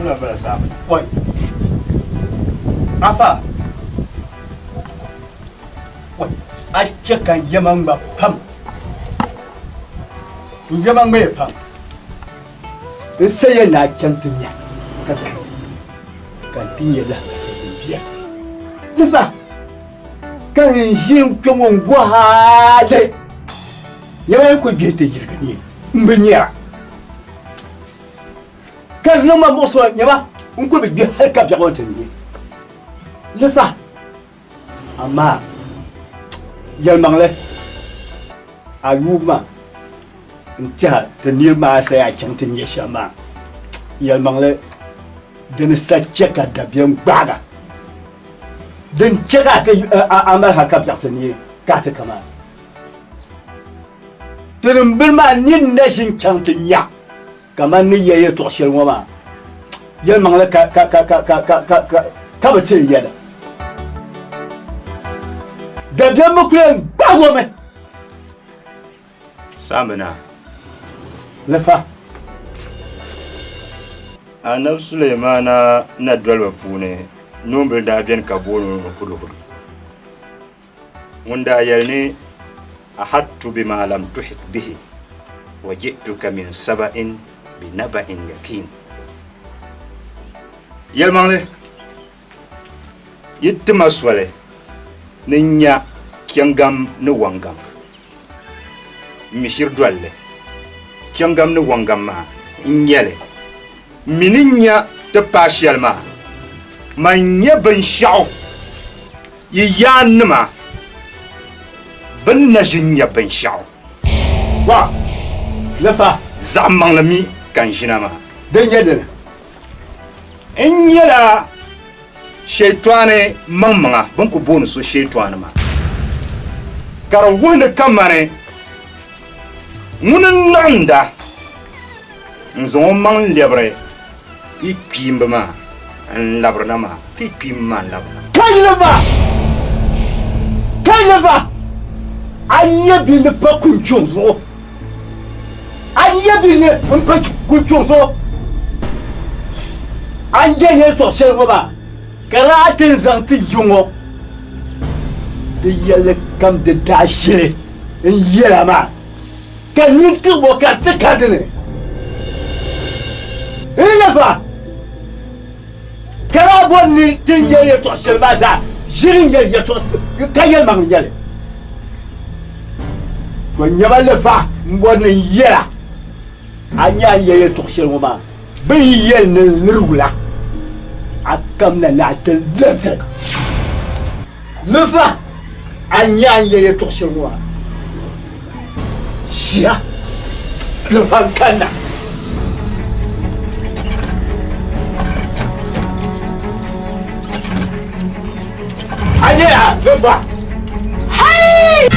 Wula bala saaba. Oi. Afa. Oi. A chɛ ka n yɛma ŋma pam. N yɛma ŋmaya pam. N sayiya ni a chaŋ ti nya ka ka ka n ti nya lahabali din bia. Di fa ka n ʒi n kpe ŋɔ n gohi hali nyɛma yi kuli gbihi ti yirigi ni m bi nyara. Ka di niŋ ma muɣisigu nyɛma n kuli bi gbi hali ka biɛɣu ti neei. Di fa amaa yɛlimaŋli a yuubu maa n tɛha ti niriba maa saya a chaŋ ti nya shɛm maa yɛlimaŋli dini sa chɛ ka dabiɛm gbaaga din chɛ ka a ti a mali hali ka biɛɣu ti neei ka a ti ka maa tinim bini maa nini na ʒin chaŋ ti nya Kamani ni ya yɛtɔɣ shɛli ŋɔ maa, yɛlimaŋli ka ka ka ka ka ka ka ka ka bi ti yɛda. Dabiɛm bi kuli yɛn gbaag o mi. Saamba Naa. Lifa. Anabi Sulemaana na doliba puuni noombil daa beni ka booni o Huduhudu. Ŋun daa yɛli ni, Ahattu bima lam tuhit bihi wa ji'tuka min saba'in bi naba'in yakin. Yɛlimaŋli, yi ti ma soli ni n nya kɛŋgam ni waŋgam, m mi shiri doli li. Kɛŋgam ni waŋgam maa n-nyɛ li. M mi ni nya ti paai shɛli maa, man nya binshɛɣu Yi yaannima bɛ ni na ʒi n-nya binshɛɣu. Wa! Lifa! Zaɣ maŋli mi ka n ʒina maa. Din nyɛ dini? N nyɛla Shɛitɔni maŋmaŋa bɛ ni kul booni so Shɛitɔni maa, ka di wuhi ni kamani ŋuni n-niɣinda n-zaŋ o maŋ lɛbiri yi kpiimba maa n-labirina maa, ka yi kpiimba maa n-labirina. Kayiliva! Kayiliva! A nya bɛ ni pa kunchuŋ zuɣu. A nya bɛ ni m-pa kunchuŋ zuɣu. A ni je yɛltɔɣ shɛli ŋɔ maa, ka di a ti ni zaŋ ti yi ŋɔ, di yɛlli kam di daashili n-yɛla maa. Ka nyin tiɣ o ka di ti ka di ni. N ni fa ka daa bɔri ni ti ni yɛli yɛtɔɣ shɛli maa zaa ʒiri n-yɛli yɛtɔɣ ka yɛlimaŋli n-nyɛ li. To nyama li fa m-bɔri ni n yɛl a, a nya a ni yɛli yɛtɔɣ shɛli ŋɔ maa, bɛ yi yɛli ni n lirigi la, a kamina ni a ti lirigi li fa. A nya a ni yɛli yɛtɔɣ shɛli ŋɔ maa, ʒiya di fa n-kanna. A nya ya di fa. Hai!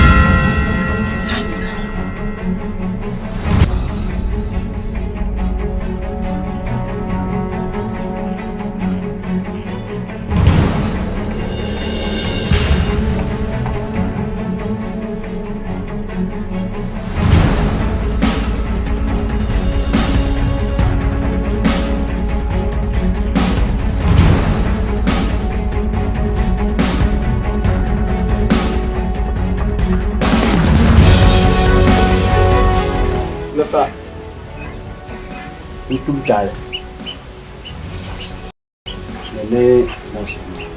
Lafa, n tum taali. Ni niŋ shɛm maa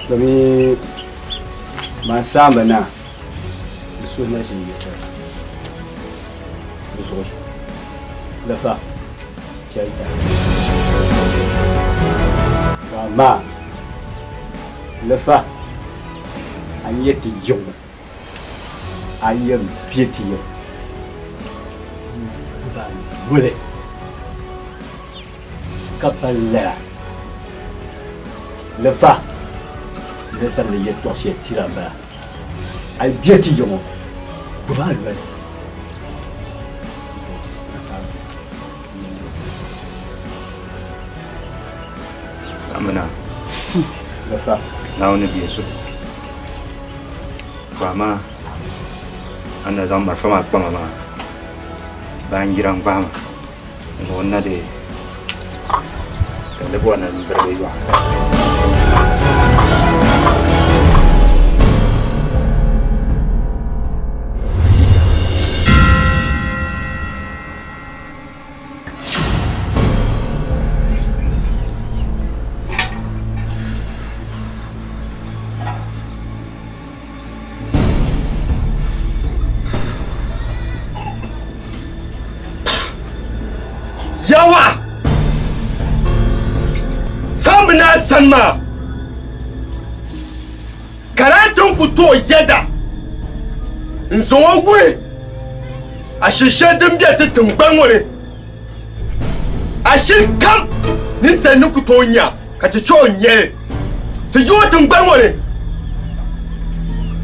domi man saamba naa di suhu na ʒini yiɣisira di zuɣu lafa chɛli daa to amaa lafa a ni yɛ ti yiɣi a yɛn bɛ ti yɛn wuli ka pa lala ni fa ni zaŋdi yɛltɔɣ shɛli tira m-bala. A yi bɛ ti ya ŋɔ, gbibi a noli. Amina. Lafa. Naawuni bia so. To amaa a ni na zaŋ marafa maa kpa ma maa, baanjira n-gbahi ma. N zuɣu na di Ka n di bɔri ni n birigi yɔɣu. Yawa! Sambu naa sani maa ka daa tin ku tooi yɛda n-zaŋ o wuhi ashili shɛli din be ti tiŋgbani ŋɔ ni. Ashili kam ninsal ni ku tooi nya ka ti chɛ o n-nyɛ li. Ti yi o tiŋgbani ŋɔ ni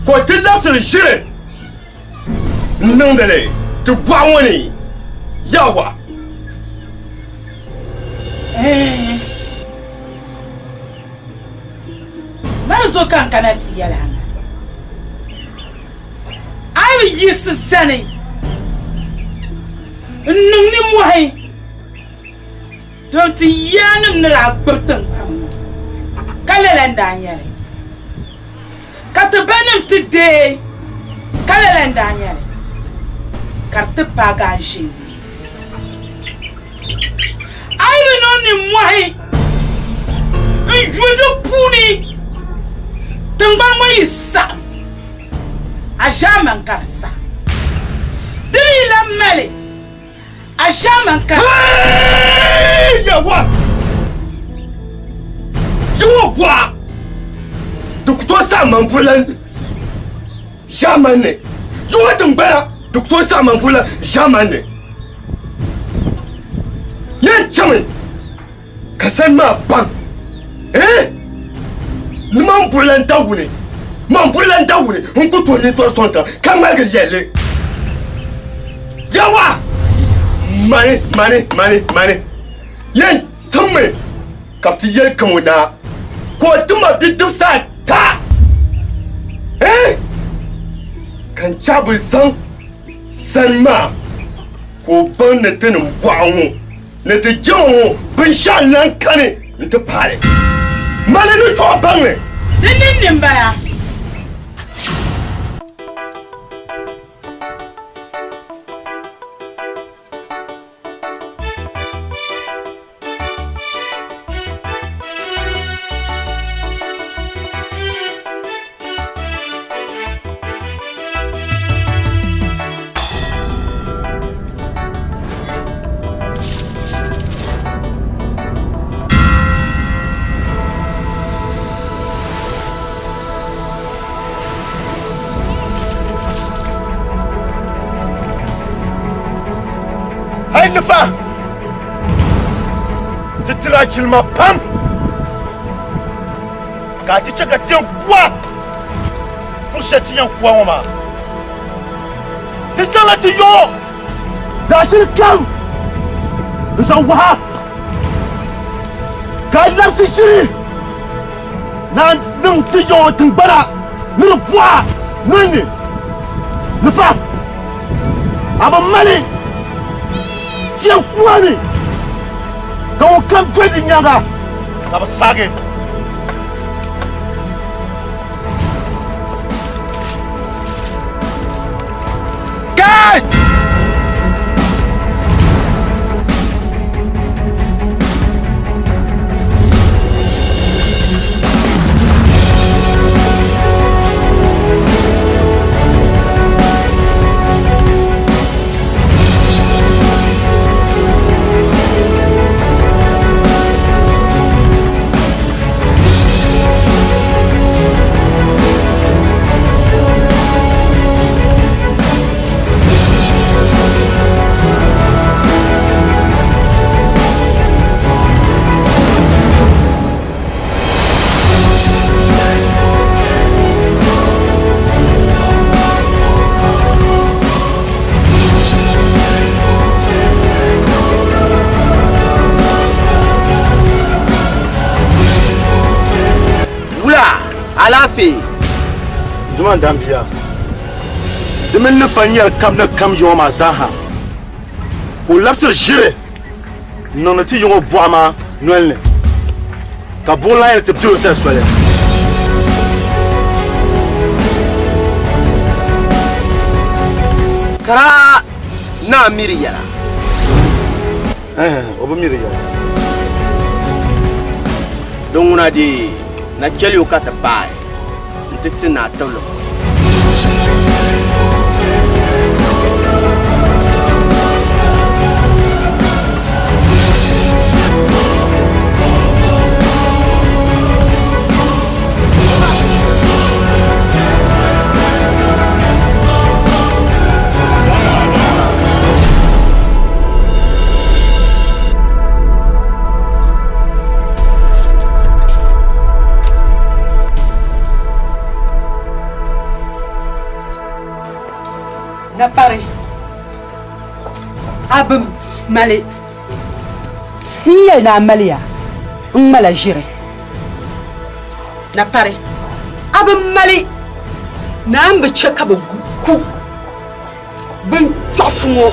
ka o ti labisiri ʒiri n-niŋdi li ti bɔɣu ŋɔ ni. Yawa! Mani zo ka n kana ti yɛli a maa, a yi bi yiɣisi zani n-niŋ nimmɔhi don ti yaannim ni daa gbibi tiŋgbani ŋɔ, ka lala n-daa nyɛ li, ka ti banim ti deei, ka lala n-daa nyɛ li, ka di ti paagi a ʒee. A yi bi niŋ nimmɔhi n-yuli di puuni, tiŋgbani ŋɔ yi saɣim, a ʒiɛmani ka di saɣim. Di mi yi lan mali, a ʒiɛmani ka di Hey! Yawa! Yi ŋɔ bɔɣa, di ku tooi saɣim man buɣili ʒiɛmani ni. Yi ŋɔ tiŋgbana, di ku tooi saɣim man buɣili ʒiɛmani ni. Yɛn chaŋmi ka sani maa baŋ eh ni man buɣilan dawuni man buɣilan dawuni n ku tooi nintɔri sɔŋ tiŋa ka ŋmaligi yɛlli Yawa mani mani mani mani yɛn timmi ka bɛ ti yɛli Kamo Naa ka o ti ma bidibisi ata eh ka n chahi bɛ zaŋ sani maa ka o baŋ ni ti niŋ bɔɣu ŋɔ ni ti jɛma ŋɔ binshɛɣu lan kani nti paai li. Mali ni chuɣu baŋ li. Di ninni m-bala. Hai nufa ti tira jilima pam ka a ti chɛ ka ti yɛn kuwa kuri shɛli ti yɛn kuwa ŋɔ maa ti zaŋla ti yɔŋɔ daashili kam n-zaŋ waha ka a labisi shiri na niŋ ti yɔŋɔ tiŋgbana ni di buɣa noli ni ni fa a bi mali ti yɛn kuwa ni ka ŋunkam doli di nyaaŋa ka bɛ saagi. Kai! Wula, alaafee. Duman dambiya, di mini ni fa nyɛri kam ni kam yiŋɔ maa zaaha, ka o labisiri ʒiri n-niŋdi ti yiŋɔ buɣa maa noli ni. Ka buɣim lan yɛli ti dol o sani soli. Ka daa naa mi di yɛla. O bi mi di yɛla. Din ŋuna dee, na chɛli o ka ti paai nti ti naa tibili o. Napari, a bi mali n yɛli ni a maliya n ŋmala ʒiri. Napari, a bi mali ni a ni bi chɛ ka bɛ ku bɛn chɔɣifu ŋɔ.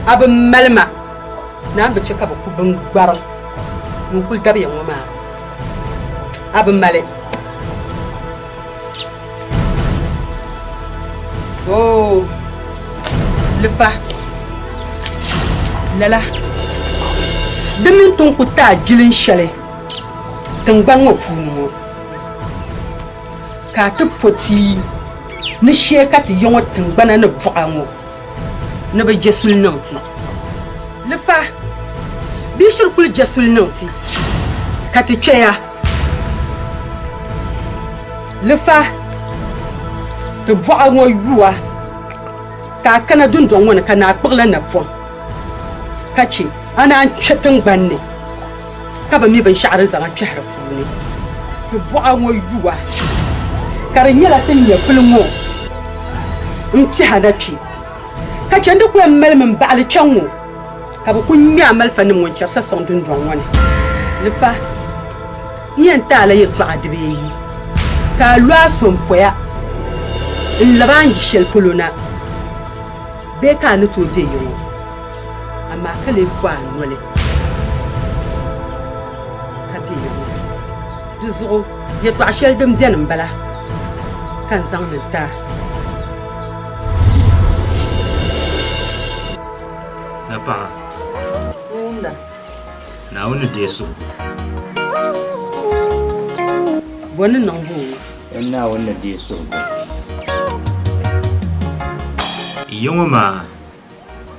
A bi mali ma ni a ni bi chɛ ka bɛ ku bɛn gbariŋ ŋun kul dabiya ŋɔ maa. A bi mali. Oo, lifa, lala, di mini ti ni ku ti a jilin shɛli tiŋgbani ŋɔ puuni ŋɔ, ka a ti po tia ni shee ka ti ya ŋɔ tiŋgbana ni buɣa ŋɔ ni bɛ je suli niŋ ti. Lifa, bɛ yi shiri kuli je suli niŋ ti, ka ti kpɛya. Lifa, ti bɔɣa ŋɔ yuwa ka a kana dundɔŋ ŋɔ ni ka naa kpuɣila napɔŋ ka chɛ a naan kpe tiŋgbani ni ka bi mi binshɛɣu din zaŋ a kpɛhi di puuni. Ti bɔɣa ŋɔ yuwa ka di nyɛla ti nyɛvili ŋɔ m-kpɛhi a na kpe ka chɛ n di ku yɛn malimi m-baɣili kpɛŋ ŋɔ ka bɛ ku ŋme a malifanim ŋɔ n-chɛri sa sɔŋ dundɔŋ ŋɔ ni. Lifa, n yɛn ti a la yɛtɔɣa dibaayi, ka a lo a so m-poya n-lab a ni yi shɛli polo na bee ka a ni tooi be yiŋɔ, amaa ka lee fo a noli ka be yiŋɔ. Di zuɣu yɛtɔɣ shɛli din beni m-bala ka n zaŋ li n-ti a. Napaɣa, Naawuni ni deei suhigu. Bɔ ni niŋ bɔ o? Naawuni ni deei suhigu. Ya ŋɔ maa,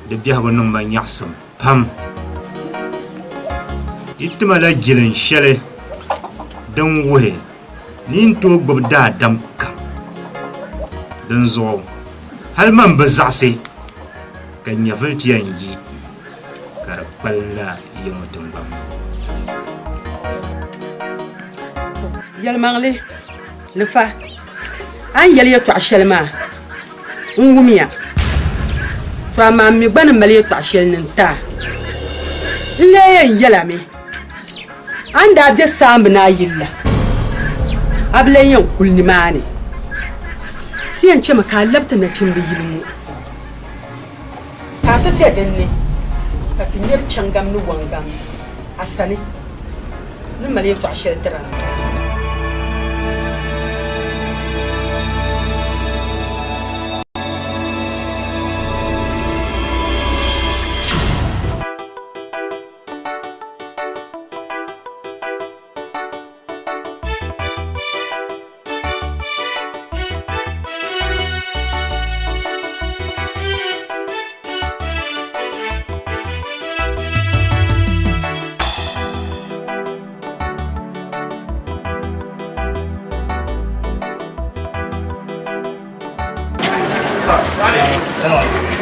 di biɛhigu niŋ ma nyaɣisim pam. Yi ti ma la jilin shɛli din wuhi ni yi ni tooi gbibi daadam kam. Dinzuɣu hal man bi zaɣisi ka nyɛvili ti yɛn yi ka di kpalimla ya ŋɔ tiŋgbani ŋɔ. Yɛlimaŋli, Lifa, a ni yɛli yɛtɔɣ shɛli maa, n wumya. To amaa m mi gba ni mali yɛtɔɣ shɛli ni n-ti a. N lee yɛn yɛl a mi, A ni daa be saamba ni a yili la, a bi lan yɛn kuli nimaani. Ti yɛn chɛmi ka a lab ti nachimba yili ŋɔ, ka a ti be din ni, ka ti nyari chaŋgam ni waŋgam a sani ni mali yɛtɔɣ shɛli tir a.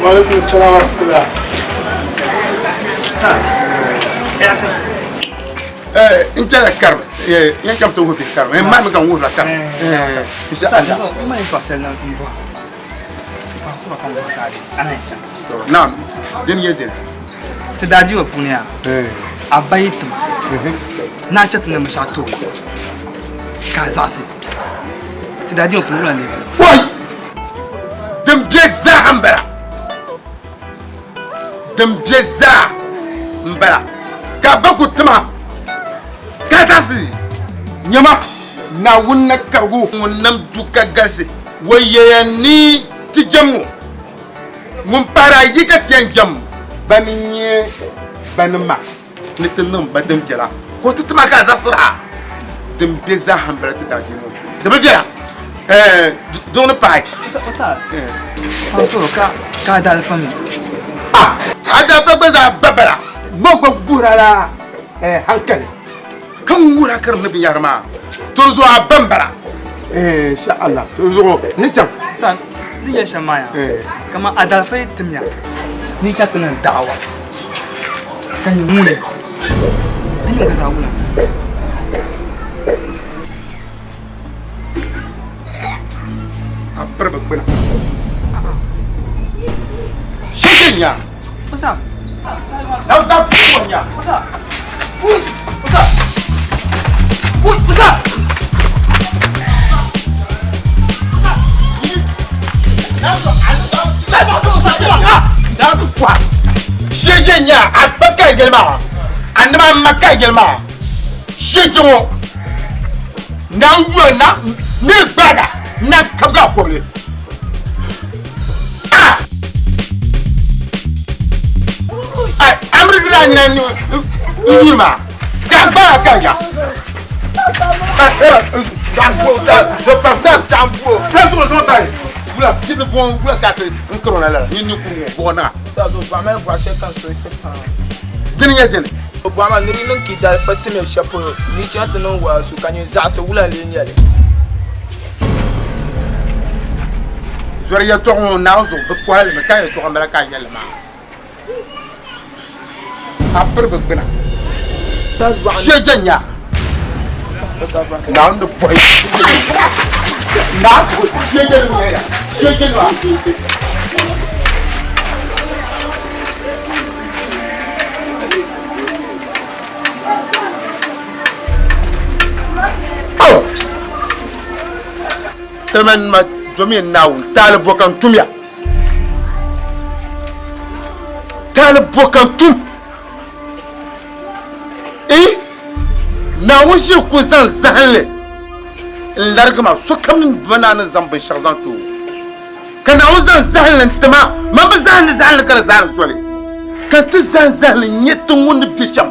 Waalaikum salam wa rahmatullah. N chɛla karim yɛn chɛŋ ti wuhi bihi karim n maami ka n wuhirila karim insha Allah naam dini yɛ dini ti daa diba puuni yaa a ba yi tima ni a chɛ ti ni binshɛɣu ti o ka a zaɣisi ti daa diba puuni wula n-lee bala Wai! Din be zaa m-bala. Din be zaa m-bala. Ka a ba ku tima. zaɣisi nyama Naawuni na karigu ŋun nam du ka galisi o yɛya ni ti jɛm o. Ŋun pahiri ayi ka ti yɛn jɛm ba ni nyɛ banima ni ti niŋ ba din viɛla, ka o ti ti ma ka a zaɣisiri a din be zaa m-bala ti daadiini ŋɔ puuni. Di bi viɛla. Ɛɛn, duɣu ni paai. Paɣa ka ka a daalifa mi? Ah, a daalifa gba zaa ba bala. Ma gba guhira la hankali ka n wuhira ka di ni binyahari maa to di zuɣu a ba m-bala. Insha Allah to di zuɣu ni chaŋ. Sister, ni yɛli shɛm maa yaa, kaman a daalifa yi tim ya ni yi chaŋ ti niŋ da'awa ka nyɛ ŋuni di nyɛ ka zaa wula. A piri bi gbuna. Shege nya. What's up? Now that nya. What's up? What's up? What's up? Shege nya a ba ka yɛli maa a nima ma ka yɛli maa shege ŋɔ na n yɔ na niri gbaga na kabigi a kɔbili a amiri la nyina n yuli maa jaŋ gbaga ka ya wula bibili bɔn wula ka ti n kiri la la ni ninkuri ŋɔ bɔɣa naa dini nyɛ dini O bɔhi ma ni di niŋ ka yi daalifa timiya shɛli polo ni yi chaŋ ti niŋ waazu ka nyin zaɣisi wula n-lee nyɛ li? Zɔri yɛtɔɣa ŋɔ Naawuni zuɣu bi kɔhi li mi ka yɛtɔɣa m-bala ka a yɛli li maa. A piri bi gbuna. Shee je nya. Naawuni ni bɔhi. Naawuni shee je ni nya. Shee je nya. Tɛmɛnima domi Naawuni taali bɔ ka n tum ya taali bɔ ka n tum i Naawuni ʒiri ku zaŋ zahinli n larigi ma sokam ni ma naa ni zaŋ binshɛɣu zaŋ ti o Ka Naawuni zaŋ zahinli n-ti ma, man bi zahindi zahinli ka di zahindi soli, ka n ti zaŋ zahinli n-nyɛ tiŋ ŋun ni be shɛm,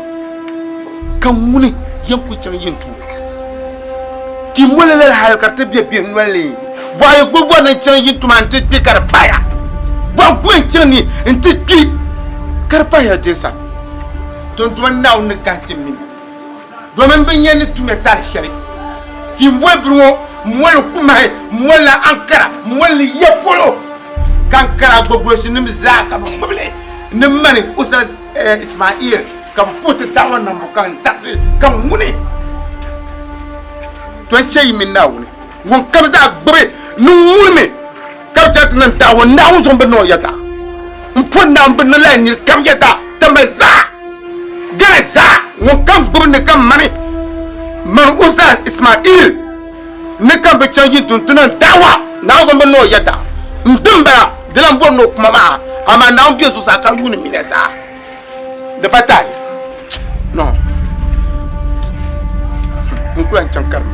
ka ŋuni yɛn ku chaŋ yin tuui. Ti moli lala hal ka di ti be bihi noli ni. Bɔɣa yi kul bɔri ni n chaŋ yin tuma nti kpi ka di paya. Bɔɣa n-ku yɛn chaŋ ni nti kpi ka di paya dinsa. Dondoma Naawuni ni gahi ti mini. Domin bɛ nya ni tumya taali shɛli. Ti m-boli bini ŋɔ m-moli kumahi, m-moli la Ankara, m-moli li ya polo. Ka Ankara gbogbolisinim zaa ka bɛ gbubi li ni mani Ustaz Ismail ka bɛ puhi ti da'awa niŋbu ka n zaɣisi ka n ŋuni. To n chɛ yi mini Naawuni ŋun kam zaa gbubi ni ŋuni mi ka bɛ chaŋ ti niŋ da'awa Naawuni zuɣu m-bi niŋ o yɛda. M po Naawuni bi niŋ lala nir kam yɛda tamali zaa. Gana zaa ŋun kam gbubi ni ka mani mani Ustaz Ismail ni kam bi chaŋ yin tuntuna da'awa Naawuni bi niŋ o yɛda. N dim bala di lan bɔri ni o kuma maa amaa Naawuni be zuɣusaa ka yuuni mini zaa di pa taali. No. N ku lan chaŋ karimma.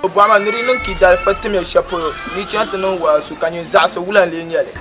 O bɔhi ma ni di niŋ ka yi daalifa tim ya shɛli polo ni yi chaŋ ti niŋ waazu ka nyin zaɣisi wula n-lee nyɛ li?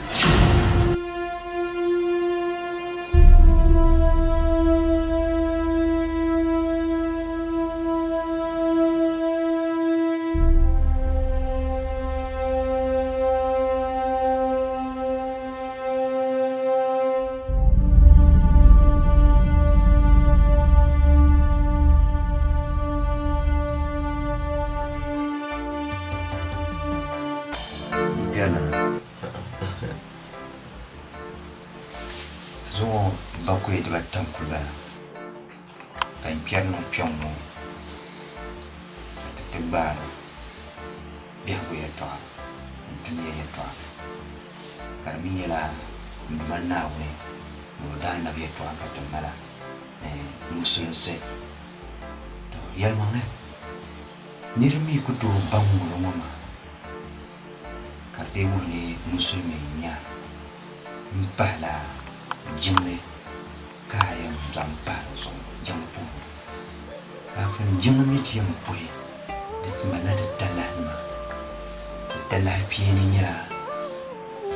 Zuŋɔ bakɔi dibata n-kuli bala ka n kpɛri niŋ kpiɔŋ ŋɔ ka ti ti gbaari biɛhigu yɛltɔɣa ni dunia yɛltɔɣa ka di mi nyɛla n Duuma Naawuni ni o daanabi yɛltɔɣa ka ti mala ni musulinsi. To yɛlimaŋli nir mi ku tooi baŋ ŋolo ŋɔ maa ka di dii wuhi ni musulimi n-nya m-pahila jiŋli ka a yɛn zaŋ pahi di zuɣu jiŋ puhibu. Kaafin jiŋli mi ti yɛn puhi di malila di talahinima. Di talahi kpeeni nyɛla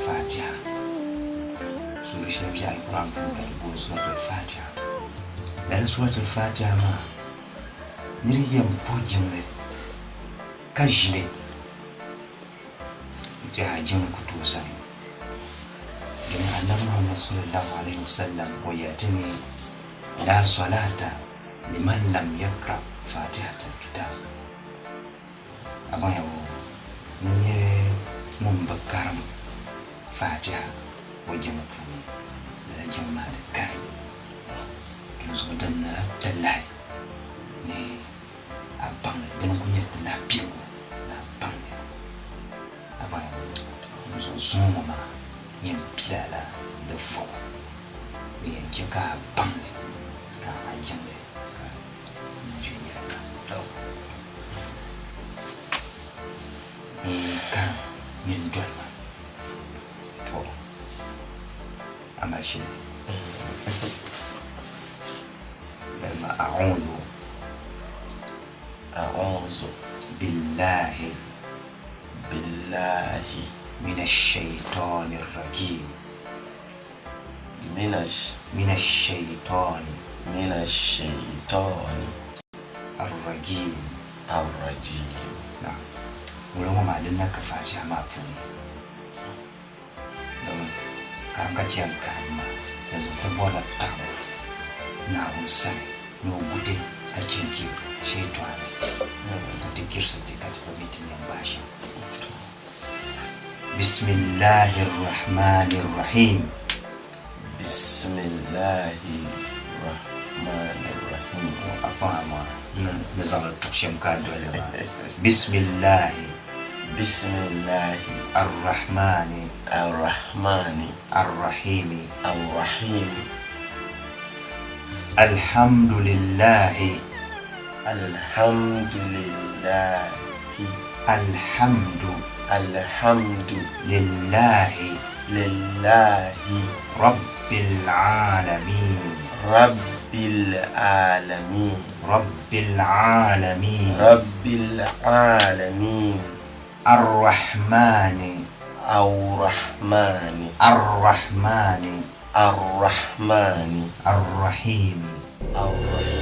Fatiha. Suuri shɛli be Alkur'aan puuni ka di booni Suratul Fatiha. Lala Suratul Fatiha maa nir yɛn puhi jiŋli ka ʒili n-tɛha jiŋli ku tooi zani. Domin Annabi Muhammad sallallahu alayhi wa sallam o yɛli ti ni La salata liman lam yakra fatihatal kitab. A baŋya o ni nyɛ ŋun bi karim Fatiha o jiŋli puuni, lala jiŋli maa di kari. Dinzuɣu din ni talahi ni a baŋ li, dini n-kuli nyɛ talahi piligu ni a baŋ li. A baŋya o dinzuɣu zuŋɔ ŋɔ maa yɛn pila la di vuɣu din yɛn chɛ ka a baŋ li ka a jiŋli ka niŋ viɛnyɛliŋga. N karim mini doli ma, to a mali shili yɛlima a'uuzu A'uuzu billahi billahi mina shaytaani rajiim minash mina shaytaani minash shaytaani arrajiim arrajiim Naam. Ŋuli ŋɔ maa din na ka Fatiha maa puuni domin karim ka chɛ n karim maa dinzuɣu ti bɔrila paɣibu Naawuni sani ni o gu ti ka chɛ n-chɛ shɛitɔni ni ti girisi ti ka ti bi mi ti ni yɛn gbaai shɛm. Bisimilahi Rahmani Rahim. Bisimilahi Rahmani Rahim. A kpaŋa maa ni zaŋ li tuɣi shɛm ka a doli li maa. Bisimilahi. Bisimilahi. Ar-Rahmani. Ar-Rahmani. Ar-Rahimi. Ar-Rahimi. Alhamdulillahi. Alhamdulillahi. Alhamdu. Alhamdu. Lillahi. Lillahi. Rabbil alamin. Rabbil alamin. Rabbil alamin. Rabbil alamin. Ar-Rahmani. Ar-Rahmani. Ar-Rahmani. Ar-Rahmani. Ar-Rahim. Ar-Rahim.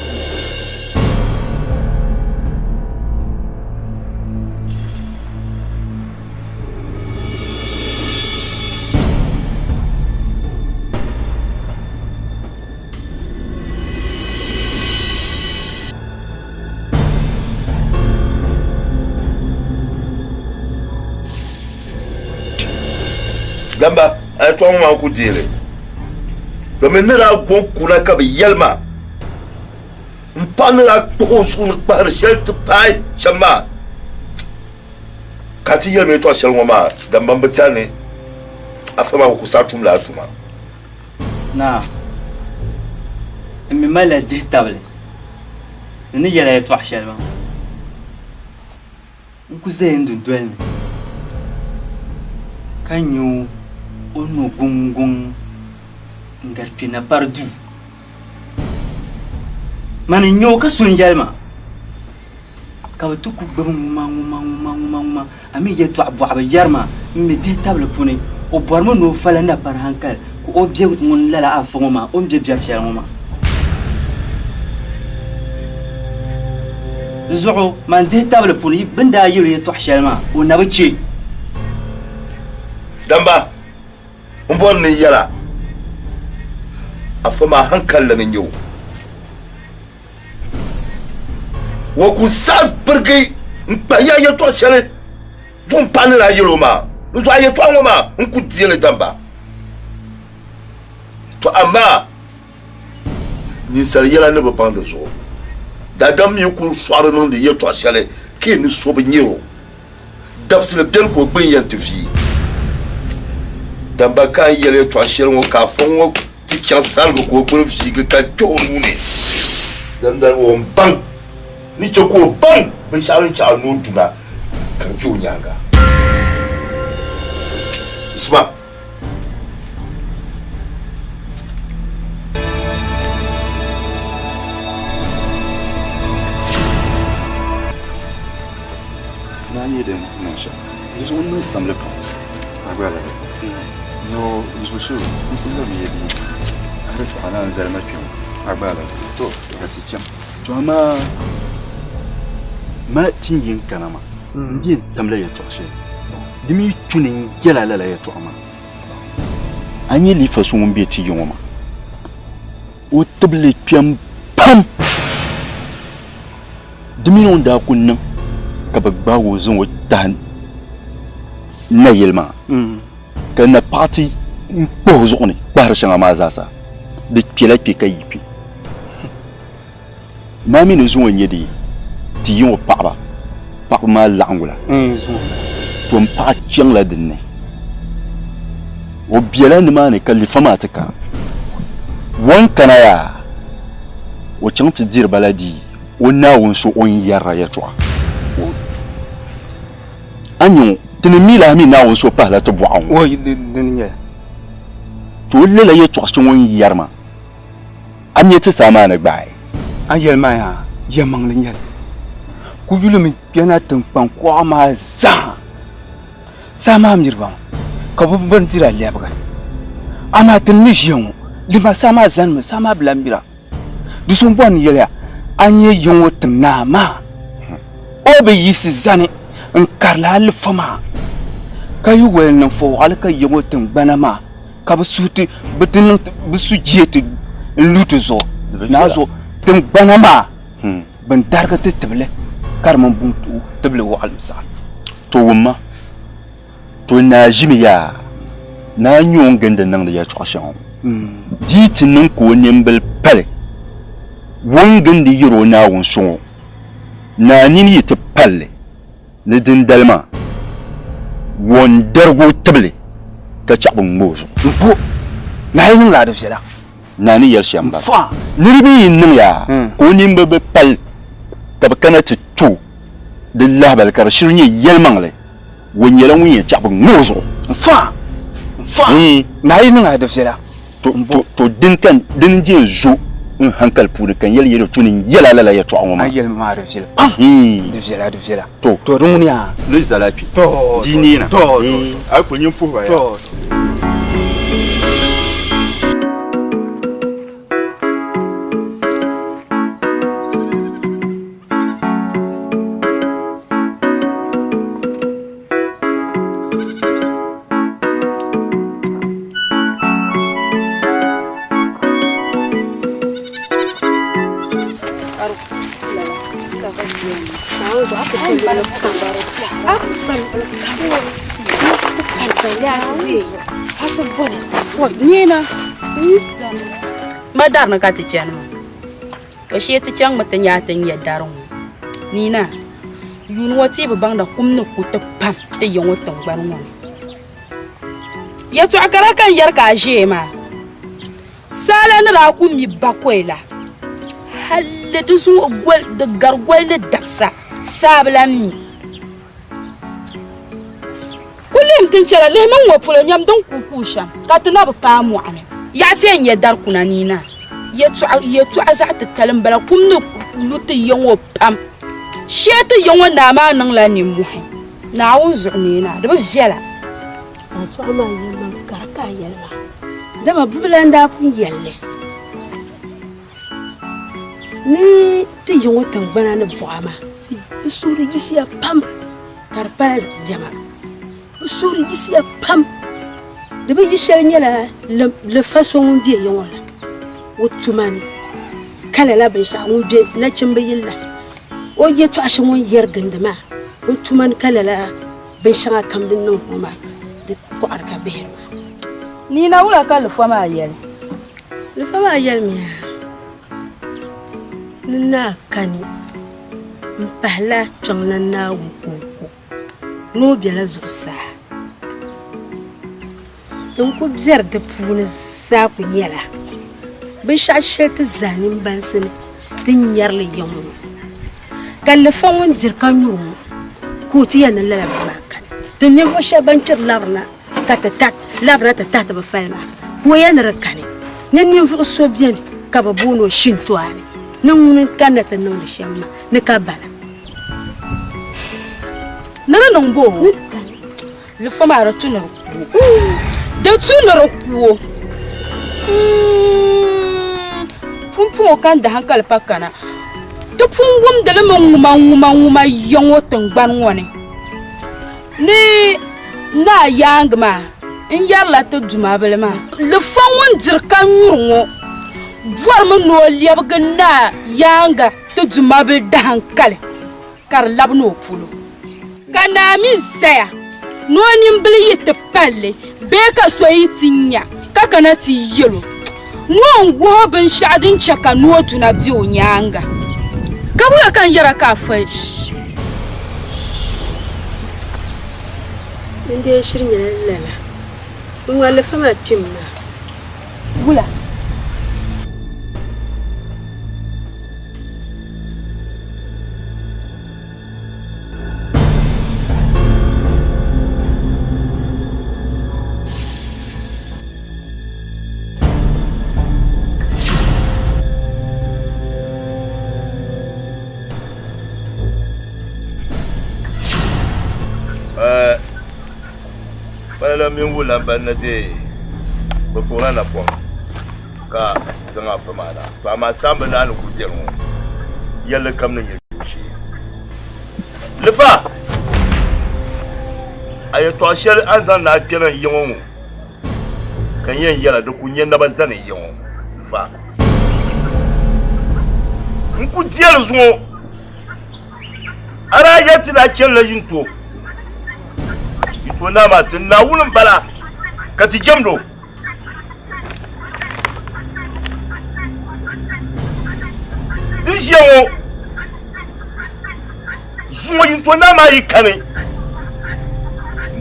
Gamba, a yɛtɔɣa ŋɔ maa ku deei li domin ni daa goŋ kuna ka bɛ yɛli ma m paɣa ni daa kpuɣi o suhu ni kpahiri shɛli ti paai shɛm maa ka ti yɛli ma yɛtɔɣa shɛli ŋɔ maa Gamba m bi tɛhi ni afa maa ku saɣi tum lala tuma. Naa, m mi malila dihi tabili ni ni yɛl a yɛtɔɣ shɛli maa. N ku zaya n dundoli ni ka nya o o ni no guŋguŋ n-gari kpe napari duu. Mani n-nya o ka so n-yɛli ma. Ka bɛ ti ku gbibi ŋuma ŋuma ŋuma ŋuma ŋuma, a mi yɛtɔɣa bɔɣu bi yɛri ma m mi dihi tabili puuni, o bɔrimi ni o fala napari hankali ka o be ŋun lala afa ŋɔ maa o ni be biɛri shɛli ŋɔ maa zuɣu. Man dihi tabili puuni bɛ ni daa yɛl o yɛtɔɣ shɛli maa, o na bi chɛ. Damba, m bɔri ni n yɛl a, afa maa hankali ni n-nyɛ o. O ku saɣi birigi n-kpahi ya yɛtɔɣ shɛli zuɣu m-pahi ni daa yɛl o maa. Di zuɣu a yɛtɔɣa ŋɔ maa n ku deei li damba. To amaa ninsal yɛla ni bi baŋ di zuɣu. Daadam mi ku sɔɣiri niŋdi yɛtɔɣ shɛli ka yi ni so bi nya o. Dabisili beni ka o gbini yɛn ti vie. Damba ka n yɛli yɛtɔɣ shɛli ŋɔ ka afa ŋɔ ti chaŋ sarigi ka o gbini viigi ka kpe o nuu ni. Dindali o ni baŋ ni chɛ ka o baŋ binshɛɣu din chaɣ ni o duna ka di be o nyaaŋa. Usman. Naa nyɛ din niŋ shɛm di zuɣu n niŋ samli pam a gba lala no zuɣu shɛli n kuli lami yɛ bia a di saɣa naan zali ma kpɛ ŋɔ a gba lala to ka ti chaŋ to amaa ma ti yi n kana maa n di yɛn tamla yɛltɔɣa shɛli di mi tu ni n yɛla lala yɛltɔɣa maa a nyɛ liifa so ŋun be ti yiŋɔ maa o tibili kpɛm pam di mini o ni daa ku niŋ ka bɛ gbaag o zaŋ o tahi nayili maa ka napaɣa ti kpahi o zuɣu ni kpahiri shɛŋa maa zaasa di kpɛla kpe ka yi kpe. Maa mi ni zuŋɔ n-nyɛ di ti yi ŋɔ paɣiba, paɣiba maa laɣiŋgu la, to m paɣa chaŋla din ni. O bela nimaani ka lifa maa ti kana. O ni kana yaa, o chaŋ ti diri ba la di o Naawuni so o ni yɛrila yɛtɔɣa. A nya ŋɔ, ti ni mi lahi mi Naawuni so pahila ti bɔɣa ŋɔ. To o lala yɛtɔɣ shɛŋa o ni yɛri maa. A nya ti saa maa ni gbaai. A yɛli ma yaa, yɛlimaŋli n-nyɛ li. Ku yulimi kpɛna tiŋkpaŋ kuɣa maa zaa. Saa maa miri ba ka bɛ bindira lɛbigi. Amaa ti ni ʒiya ŋɔ, lima saa maa zanimi, saa maa bi lan mira. Di so m-bɔri ni yɛliya, A nya ya ŋɔ tiŋ naa maa, o bi yiɣisi zani n-karili alifa maa, ka yi woli niŋ fɔwaɣili ka ya ŋɔ tiŋgbana maa ka bɛ suhu ti bɛ ti niŋ bɛ sujee ti lu ti zuɣu naa zuɣu tiŋgbana maa bɛn darigi ti tibili ka di mini buŋ tibili wɔɣilim saha. To wumma, to naa ʒimi yaa, naa n-nyɛ o ni gindi niŋdi yɛltɔɣa shɛŋa ŋɔ. Di yi ti niŋ ka o nimbili pali, o ni gindi yɛr o Naawuni so ŋɔ, naa nini yi ti pal li. Ni dindali maa, wɔ n-darig o tibili ka chaɣ bi ŋma o zuɣu. M-po, Naa yi niŋla a di viɛla. Naa ni yɛli shɛm m-bala. Niriba yi niŋ yaa ka o nini bi pali ka bɛ kana ti ti o di lahibali ka di shiri nyɛ yɛlimaŋli, wɔ nyɛla ŋun yɛn chaɣ bi ŋma o zuɣu. M-fa, Naa yi niŋ a di viɛla. To din ka din n yɛn zo n hankali puuni ka n yɛli yɛli to ni n yɛla lala yɛtɔɣa ŋɔ maa. A yɛli maa di viɛla pam. Di viɛla di viɛla. To to di ŋuni yaa. Ni zala kpi. To di neena. To a yi kuli nyin puhi ba yaa. To. Nina, ma dari ni ka ti chani maa. O shee ti chaŋmi ti nya a ti ni nya dari ŋɔ. Nina, yuuni ŋɔ ti yi bi baŋda kum ni ku ti pam ti ya ŋɔ tiŋgbani ŋɔ ni. Yɛtɔɣ kara ka n yɛri ka a ʒiɛya maa. Saa la ni daa ku mi bakɔi la, halli di zuŋɔ goli, di gari goli ni dabisa, saa bi lan mi. Ku lihim tinchɛla, lihimi ŋ-ŋɔ polo, nyam din kuui kuui shɛm, ka ti na bi paai mɔɣu ni. Yaɣa ti yɛn nya dari kuna niina. Yɛtɔɣa zaɣ titali m-bala, kum ni lu ti ya ŋɔ pam. Shee ti ya ŋɔ naa maa niŋla nimmohi. Naawuni zuɣu neena, di bi viɛla. Yɛltɔɣa maa yɛlimaŋli ka di ka a yɛli maa. Dama buɣila n-daa pun yɛli li ni ti yi ŋɔ tiŋgbana ni buɣa maa, bɛ suhuri yiɣisiya pam ka di pala diɛma. Bɛ suhuri yiɣisiya pam. Di bi yi shɛli nyɛla lifa so ŋun be ya ŋɔ la, o tuma ni ka lala binshɛɣu ŋun be nachimba yili la, o yɛtɔɣa shɛŋa o ni yɛri gindi maa, o tuma ni ka lala binshɛŋa kam din niŋdi ŋɔ maa di kɔɣiri ka bihiri maa. Nina wula ka lifa maa yɛli? Lifa maa yɛlimiya ni naa kani m-pahila Kpiɔŋlan Naawuni kɔŋko ni o bela zuɣusaa. Din ku biɛri di puuni zaa ku nyɛla binshɛɣu shɛli ti zaa nimbansi ni ti nyari li ya ŋɔ ka lifa ŋun diri ka nyuri ŋɔ ka o ti yɛn niŋ lala bini maa kani. Ti ninvuɣ shɛba ban kpiri labirina ka ti labirina ti tahi ti bi fali maa ka o yɛn ni di kani ni ninvuɣ so beni ka bɛ booni o Shintɔani ni ŋuni n-kanna ti niŋdi shɛm maa ni ka bala. Ni di niŋ bo? Lifa maa di tu ni di ku o. Di tu ni di ku o. Pumpɔŋɔ ka n dahaŋkali pa kana. Ti pun wumdi li mi ŋuma ŋuma ŋuma ya ŋɔ tiŋgbani ŋɔ ni. Ni naa yaaŋa maa n yɛrila ti dumabili maa, Lifa ŋun diri ka nyuri ŋɔ bɔrimi ni o lɛbigi naa yaaŋa ti dumabili dahaŋkali ka di labi ni o polo. Ka naa mi zaya ni o nimbila yi ti palli bee ka so yi ti nya ka kana ti yɛl o ni o ni wuhi o binshɛɣu din chɛ ka noo duna be o nyaaŋa. Ka wula ka n yɛra ka a fa N dee shiri nyɛla lala. N ŋɔri li fa maa kpim maa. Wula? Falala mini Wulamba ni deei bɛ kpuɣila napɔŋ ka zaŋ afa maa na. To amaa saamba naa ni kuli beni ŋɔ, yɛlli kam ni nyɛ dooshee. Lifa! A yɛtɔɣ shɛli a ni zaŋ ni a kpɛna n ya ŋɔ ŋɔ ka n yɛn yɛla di ku nyɛ naba zani n ya ŋɔ. Lifa! N ku diɛli zuŋɔ. A daa yɛli ti ni a chanila yinto. Yinto naa maa ti Naawuni m-bala ka ti jɛmd o. Din ʒiya ŋɔ zuŋɔ yinto naa maa yi kani,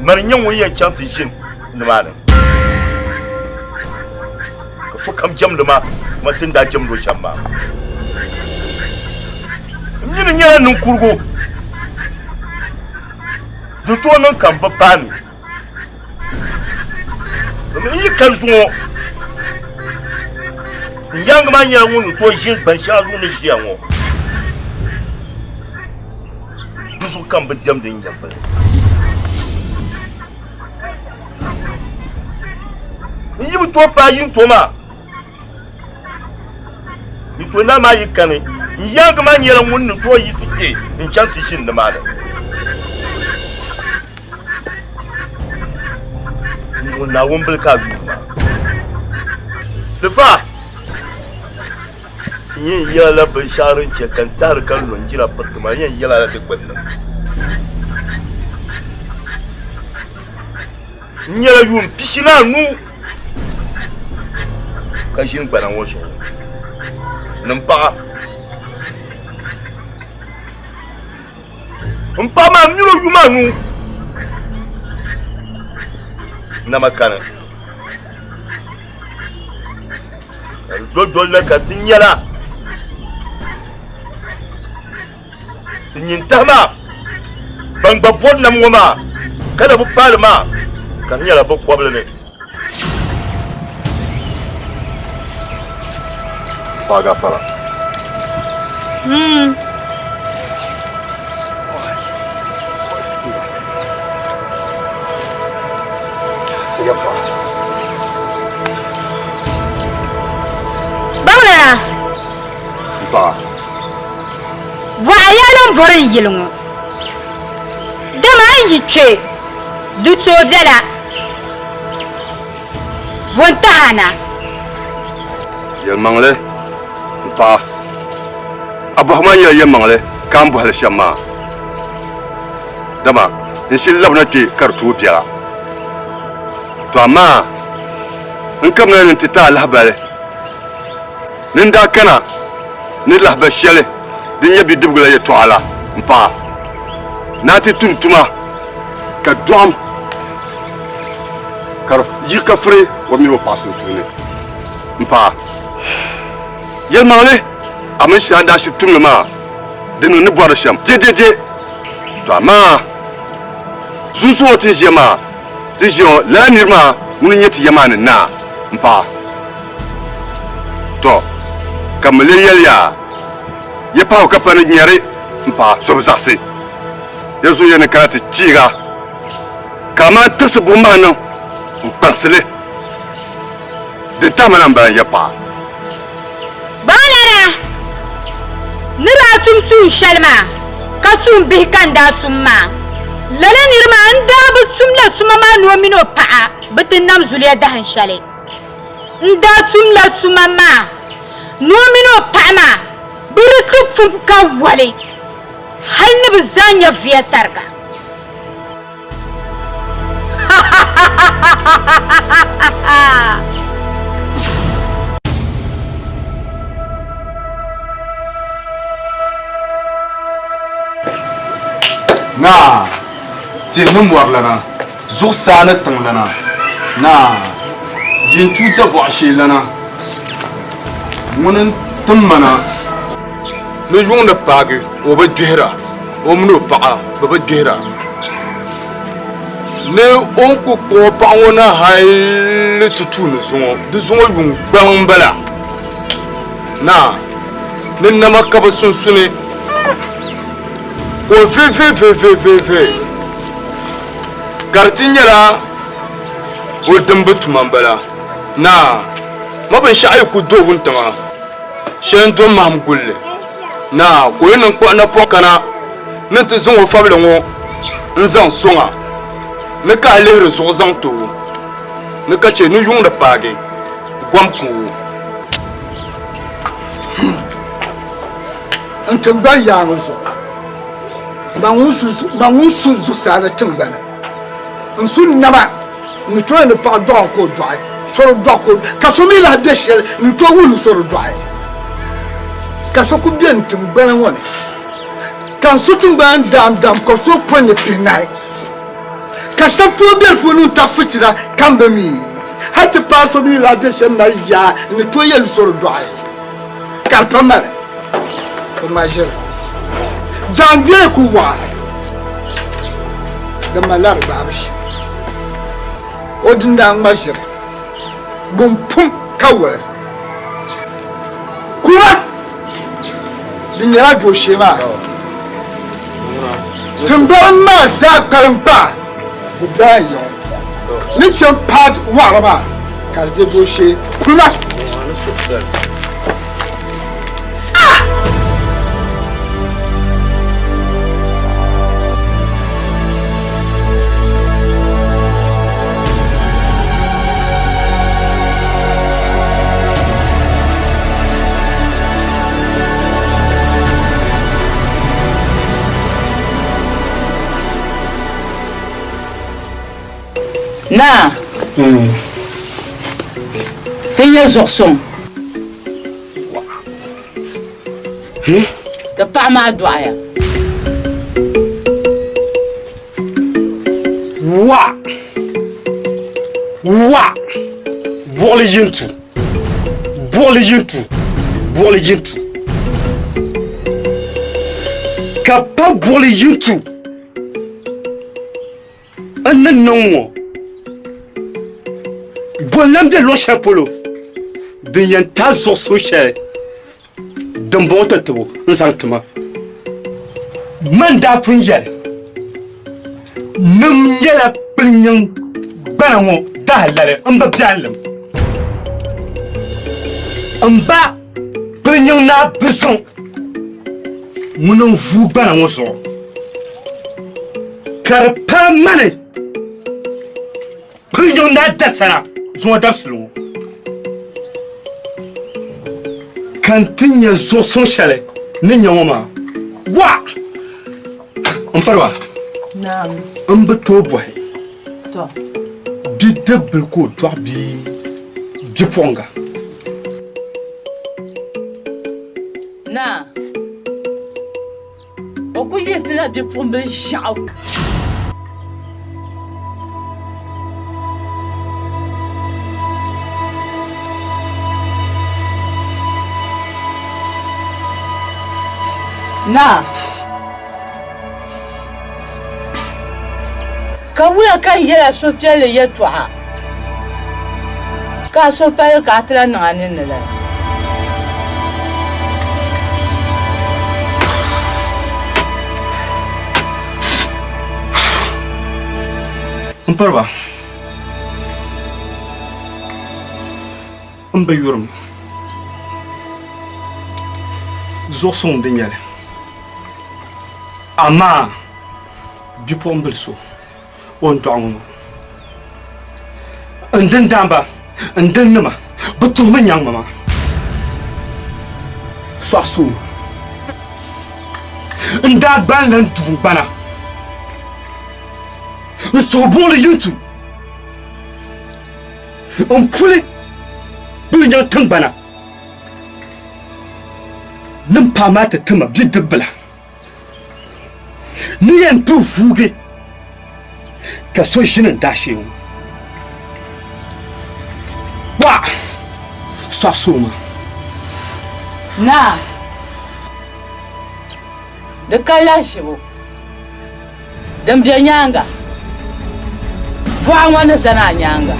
mani n-nyɛ ŋun yɛn chaŋ ti ʒini nimaani ka sokam jɛmdi ma kaman ti ni daa jɛmd o shɛm maa. M mi ni nyɛla ninkurigu, di tooi niŋ ka m bi paai ni. Domin n yi kali zuŋɔ, n yaaŋa maa nyɛla ŋun ni tooi ʒini gban shɛŋa zuɣu ni ʒiya ŋɔ. Di zuɣu ka m bi diɛmdi n nyɛvili. N yi bi tooi paai yinto maa, Yinto naa maa yi kani, n yaaŋa maa nyɛla ŋun ni tooi yiɣisi kpe n-chaŋ ti ʒini nimaani. N zuɣu Naawuni bili ka a yuui maa. Lifa! N yɛn yɛla la binshɛɣu din chɛ ka n tahiri ka lo n-jira piriti maa, n yɛn yɛla la di gbunni. N nyɛla yuun 45 ka ʒini gbana ŋɔ zuɣu ni m paɣa. M paɣa maa mini o yuma anu nama kani. Ka di doli doli ka ti nyɛla ti nyintahi maa ban gba bɔri nam ŋɔ maa ka na bi paali maa ka di nyɛla bɛ kɔbili ni. Paɣa gafara. yaa lan bɔri n yili ŋɔ? Dama a yi kpe, di tooi bela. Bɔ n-tahi a na? Yɛlimaŋli, m paɣa, a bɔhigu maa nyɛla yɛlimaŋli ka a ni bɔhi li shɛm maa, dama n shiri labina kpe ka di tooi biɛla. To amaa n kamina ni n ti ti a lahibali ni n daa kana ni lahibal shɛli din nyɛ bidibigu la yɛtɔɣa la m paɣa ni a ti tum tuma ka dɔɣim ka di yi ka firi o mini o paɣa sunsuuni m paɣa. Yɛlimaŋli, a mini shɛli a ni daa shiri tum li maa di niŋ ni bɔri li shɛm dɛdɛdɛ. To amaa sunsuuni ŋɔ ti ni ʒiya maa, ti ʒiya ŋɔ lala nir maa ŋuni n-nyɛ ti ya maa ni naa m paɣa. Tɔ! Ka m mi lee yɛli ya, ya pahigu ka pa ni nyari m paɣa so bi zaɣisi ya zuɣu ya ni kana ti chiig a, ka a maan tirisi buɣim maa niŋ n-kpaŋsi li. Din tahi ma na m-bala n-ya paɣa. Gbaŋlana ni daa tum tuun shɛli maa, ka tuun bihi ka n daa tum maa. Lala nir maa n-daa bi tumla tuma maa ni o mini o paɣa bi ti nam zuliya dahin shɛli. N daa tumla tuma maa ni o mini o paɣa maa bi di ti pum ka wali hal ni bɛ zaa nyɛviya tariga. Naa, tihi ni mɔrilana, zuɣusaa ni tiŋlana, naa, yintu dabɔɣusheelana, ŋuni n-tim ma na ni yuŋ ni paagi o bi gbihira, o mini o paɣa bɛ bi gbihira. Ni o ni ku kpuɣi o paɣa ŋɔ na hali ti tuuni zuŋɔ, di zuŋɔ yuŋ gbaŋ m-bala. Naa, ni nama ka bɛ sunsuni, ka o vivivivivivii ka di ti nyɛla o dimbi tuma m-bala. Naa, ma binshɛɣu yi ku do wuntaŋa. Shɛli n-do mahim gulli naa ka o yi niŋ kpuɣi napɔŋ kana ni nti zaŋ o fabili ŋɔ n-zaŋ sɔŋ a ni ka a lihiri zuɣu zaŋ ti o ni ka che ni yuŋ di paagi gom ka o. N tiŋgbani yaaŋa zuɣu, man ŋun su zuɣusaa ni tiŋgbani, n su nama. Ni tooi ni paɣa dɔɣim ka o dɔɣi, sori dɔɣi ka o, ka so mi lahi be shɛli ni tooi wuhi ni sori dɔɣi. Ka so ku be n tiŋgbana ŋɔ ni, ka n su tiŋgbana n daam daam ka so pɔi ni pihinahi, ka shɛba tooi be di puuni n-tabi fitina ka m bi mi, hal ti paai so mi lahi be shɛli mali yaa n-ni tooi yɛli ni sori dɔɣi, ka di pa mali bɛ maʒiri. Jaangbee ku waɣi. Di malila di gbaabu shee. O dini daa ŋma ʒiri bun pum ka wali kuma di nyɛla dooshee maa tiŋgbani maa zaa kpalim kpaa bi bela n yiɣi ni kpɛ m paai waɣiri maa ka di je dooshee kuma. Naa, ti nya zuɣusuŋ. Ti paɣa maa dɔɣiya. Wa! Wa! Buɣili yintu! Buɣili yintu! Buɣili yintu! Ka pa buɣili yintu! N ni niŋ ŋɔ, bɔ n-lan be luɣ shɛli polo din yɛn tahi zuɣusuŋ shɛli dimbɔŋɔ tatabo n-zaŋ ti ma? Man daa pun yɛli ni m nyɛla kpilinyiŋ gbana ŋɔ dahalali m ba biɛhilim. M ba kpilinyiŋ naa Bisuŋ. Ŋuni n-vuui gbana ŋɔ zuɣu ka di paai mani Kpiriyiŋ Naa Dasana zuŋɔ dabisili ŋɔ ka n ti nya zuɣusuŋ shɛli ni nya ŋɔ maa. Wa! M pariba, m bi tooi bɔhi bidibbil ka o dɔɣi bia bipuɣiŋga. Naa, o kul yihi ti la bipuɣimbil ʒiɛɣu. Naa, ka wula ka n yɛl a suhupiɛlli yɛtɔɣa, ka a suhu paligi ka a ti lahi niŋ a ninni lala? M piriba, m bi yuri ma zuɣusuŋ di nyɛli. Amaa bipuɣimbil so o ni dɔɣi ŋɔ maa, n dindaamba, n dinnima bi tuhimi nyaŋ ma maa. Sɔɣisu n daa gbanila n duun gbana, n suhubuɣili yintu, n puli kpilinyaŋ tiŋgbana. Ni m paɣa maa ti ti ma bidibbila ni yɛn ti vuugi ka so ʒini n daashee ŋɔ. Wa! Sɔɣisi o maa. Naa, di ka lahiʒibu din be nyaaŋa. Buɣa ŋɔ ni zani a nyaaŋa.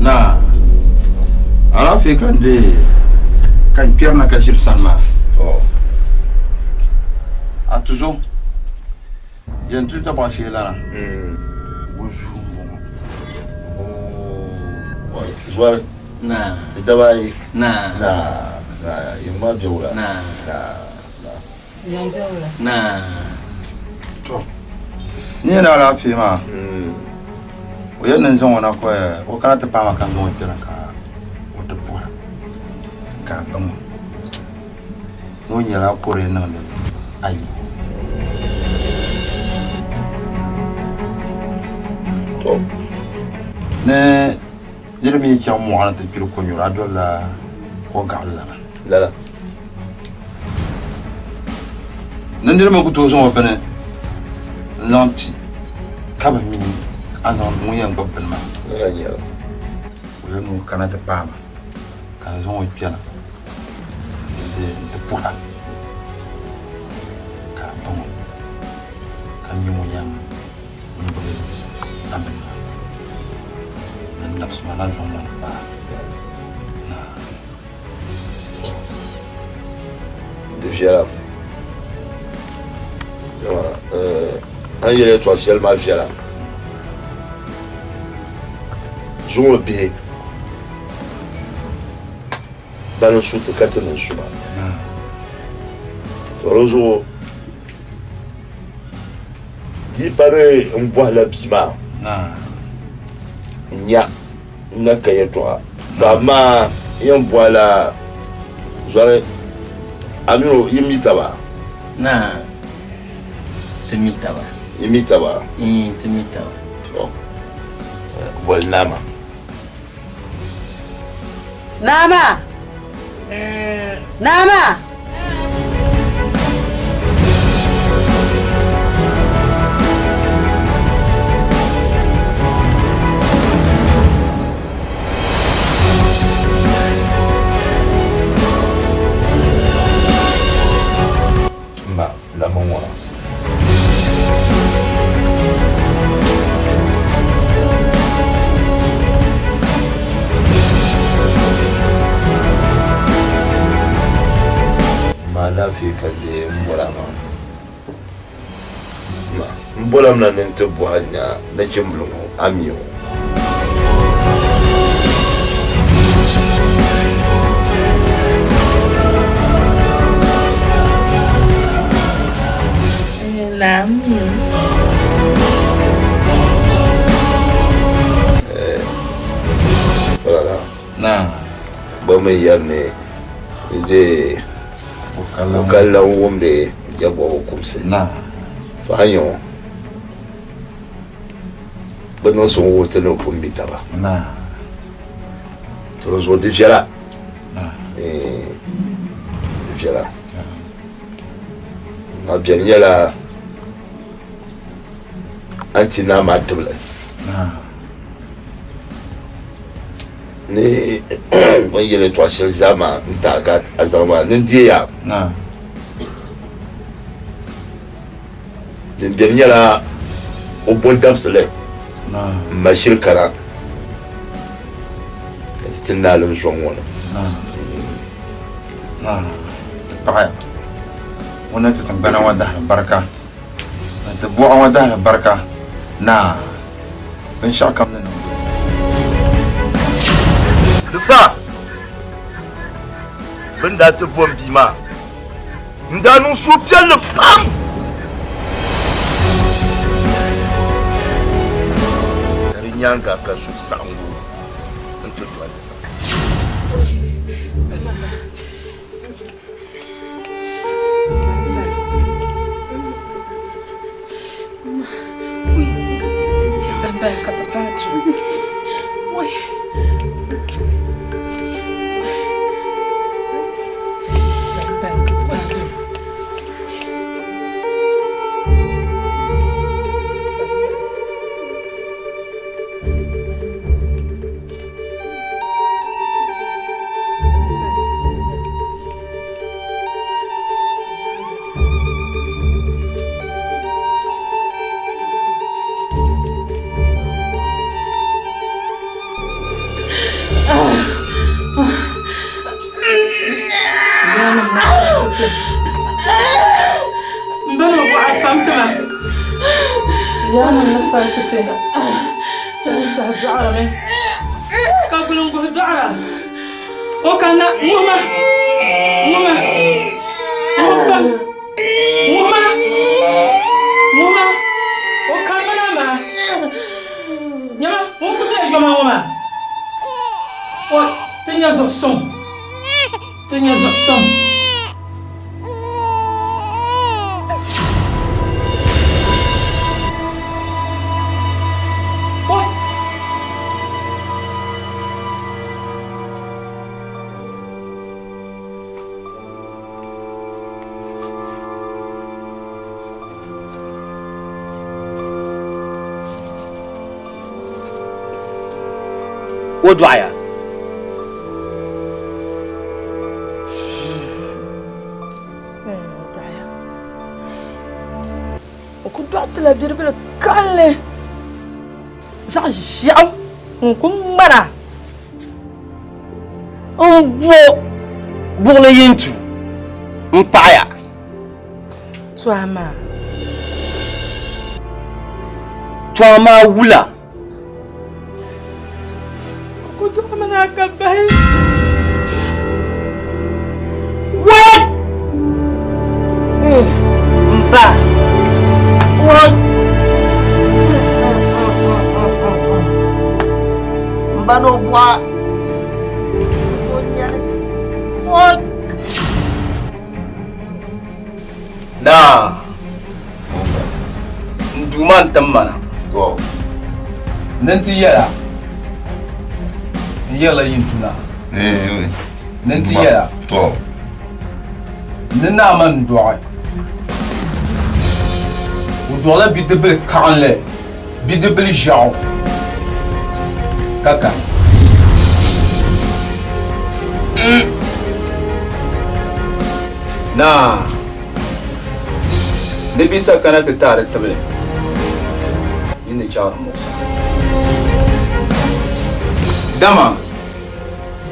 Naa, alaafee ka n deei ka n kpɛrina ka ʒiri sani maa. A tuzo, yɛn ti dabaɣa shee lana. O zuu m-bɔŋɔ. Zɔri, ti daba ayi. Naa, yiŋ maa be wula? Naa. To, ni yɛn alaafee maa, o yɛn ni n zaŋ o na ka o kana ti paai ma ka n zaŋ o kpɛna ka o ti puhira ka a baŋ o ni o nyɛla kore niŋdi ayi. To, ni niriba mi yi chaŋ mɔɣu ni ti kpiri konyura a dolila kogaɣili lana. Lala. Ni niriba mi ku tooi zaŋ o bini n-zaŋ ti ka bi mi a zaŋ ŋun yɛn gbubi bini maa. Lala n-nyɛ li. O yɛn ni o kana ti paai ma ka n zaŋ o kpɛna nti puhi a ka a baŋ o ka mi ŋun yɛn gbubi a bini maa. Ni n labisi ma na zuŋ ŋɔ ni paai naa. Di viɛla a ni yɛli yɛltɔɣa shɛli maa viɛla zuŋɔ bihi bani n-su ti ka ti ni su ba to di zuɣu di pa di n bɔhila bia maa n-nya N na ka yɛltɔɣa to amaa n yɛn bɔhila zɔri a mini o yi mi taba? Naa, ti mi taba. Yi mi taba? Ti mi taba. To, boli naa maa. Naa maa! Naa maa! Ma lami ŋɔ. Ma alaafee ka lee m bɔra maa. Ma m bɔla mi na ni n ti bɔhi nya nachimbili ŋɔ a mi o? Bɛ mi yɛri ni di o ka lan wumdi ya bɔbu kumsi. To a nya o. Bɛ niŋ so n-wuhi ti ni bɛ pun mi taba. To di zuɣu di viɛla. Di viɛla. A biɛni nyɛla a ni ti naa maa tibili ni o ni yɛli yɛltɔɣa shɛli zaa maa n-ti a ka a zaŋ maa ni n deei a. Din beni nyɛla o bo dabisili m-mali shiri kana ka ti ti naai li n-zɔŋ ŋɔ ni. Ti paɣiya ŋun ni ti tiŋgbana ŋɔ dahiri barika, ni ti buɣa ŋɔ dahiri barika, Naa, binshɛɣukam ni niŋ viɛla. Di fa bɛ ni daa ti bo m bia maa. N daa niŋ suhupiɛlli pam. Ka di nyaaŋa ka suhusaɣiŋgu nti doli. Ka gulinguhi dɔɣira o kanna ŋuhima ŋuhima ŋuhima ŋuhima ŋuhima o kanna maa nyama ŋun ku bɛ yoma ŋɔ maa o ti nya zuɣusuŋ ti nya zuɣusuŋ. O dɔɣiya. O ku dɔɣi ti la bidibili kalinli zaɣ ʒiɛɣu ŋun ku ŋmana. N bo buɣili yintu m-paɣiya. To amaa. To amaa wula? Ku dɔɣimi na ka bahi. What? M ba. What? M ba ni o bɔɣa. O nyɛli. What? Naa. Duuma n-tim ma na ni n ti yɛl a, n yɛrila yintuna ni n ti yɛl a ni naa man dɔɣi. O dɔɣila bidibbil kaɣinli, bidibbil ʒiɛɣu ka kani. Naa, ni bia sa kana ti taai di tibili, yi ni chaɣiri muɣisa. Dama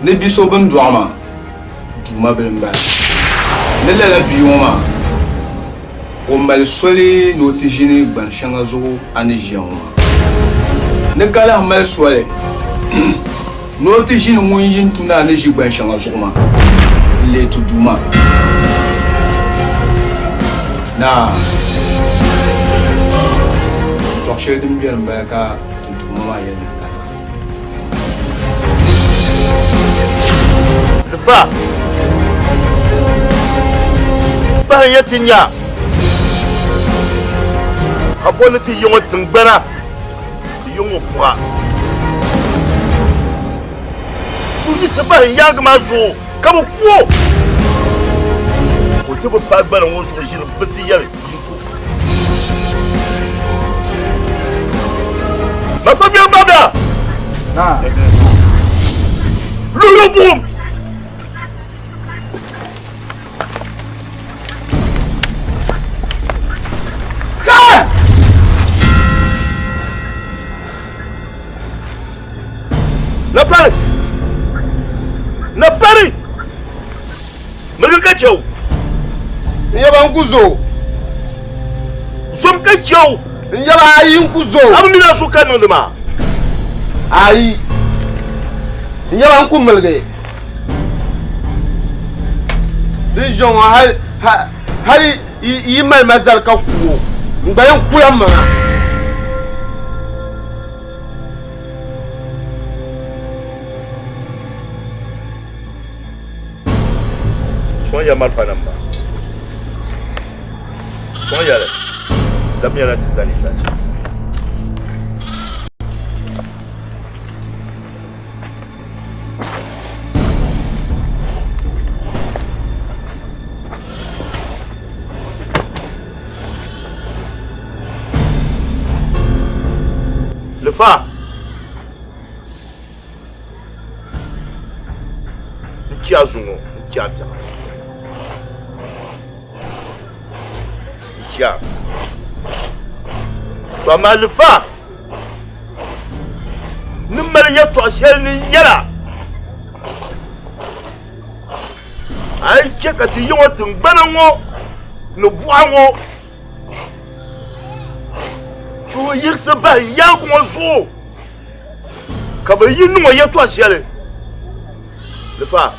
ni bi so bɛ ni dɔɣi maa, Duuma bili m-bala. Ni lala bia ŋɔ maa, o mali soli ni o ti ʒini gban shɛŋa zuɣu a ni ʒiya ŋɔ maa. Ni ka lahi mali soli ni o ti ʒini ŋun yi n-tu ni a ni ʒi gban shɛŋa zuɣu maa n-leei ti Duuma. Naa, yɛtɔɣ shɛli din beni m-bala ka ti Duuma maa yɛli ni n kana. Lufa bahi ya ti nya a bo ni ti yiŋɔ tiŋgbana ti yiŋɔ buɣa suhu yiɣisi bahi n yaangi maa zuɣu ka bɛ ku o ka o ti bi paai gbana ŋɔ zuɣu ʒini bɛ ti yɛli Mafa bɛ babila. Luhuri buɣum. Na pari. Na pari. Mirigi ka chɛ o. N yaba n ku zo. Zom ka chɛ o. N yaba ayi n ku zo. A bi mi a so ka niŋdi maa. Ayi. N yaba n ku miligi. Din ʒiya ŋɔ hali hali yi mali ma zali ka ku o n gba yɛn kula m maŋa. Sɔŋ ya malifa nim maa. Sɔŋ ya li. Damiya na ti zani tachi. Lifa. N chɛ a zuŋɔ, n chɛ a biɛɣu. N chɛ a. To amaa Lifa ni mali yɛtɔɣ shɛli ni yɛla, a yi chɛ ka ti yi ŋɔ tiŋgbana ŋɔ ni buɣa ŋɔ suhu yiɣisi bahi yɛligu ŋɔ zuɣu. Ka bɛ yi niŋ o yɛtɔɣ shɛli, di fa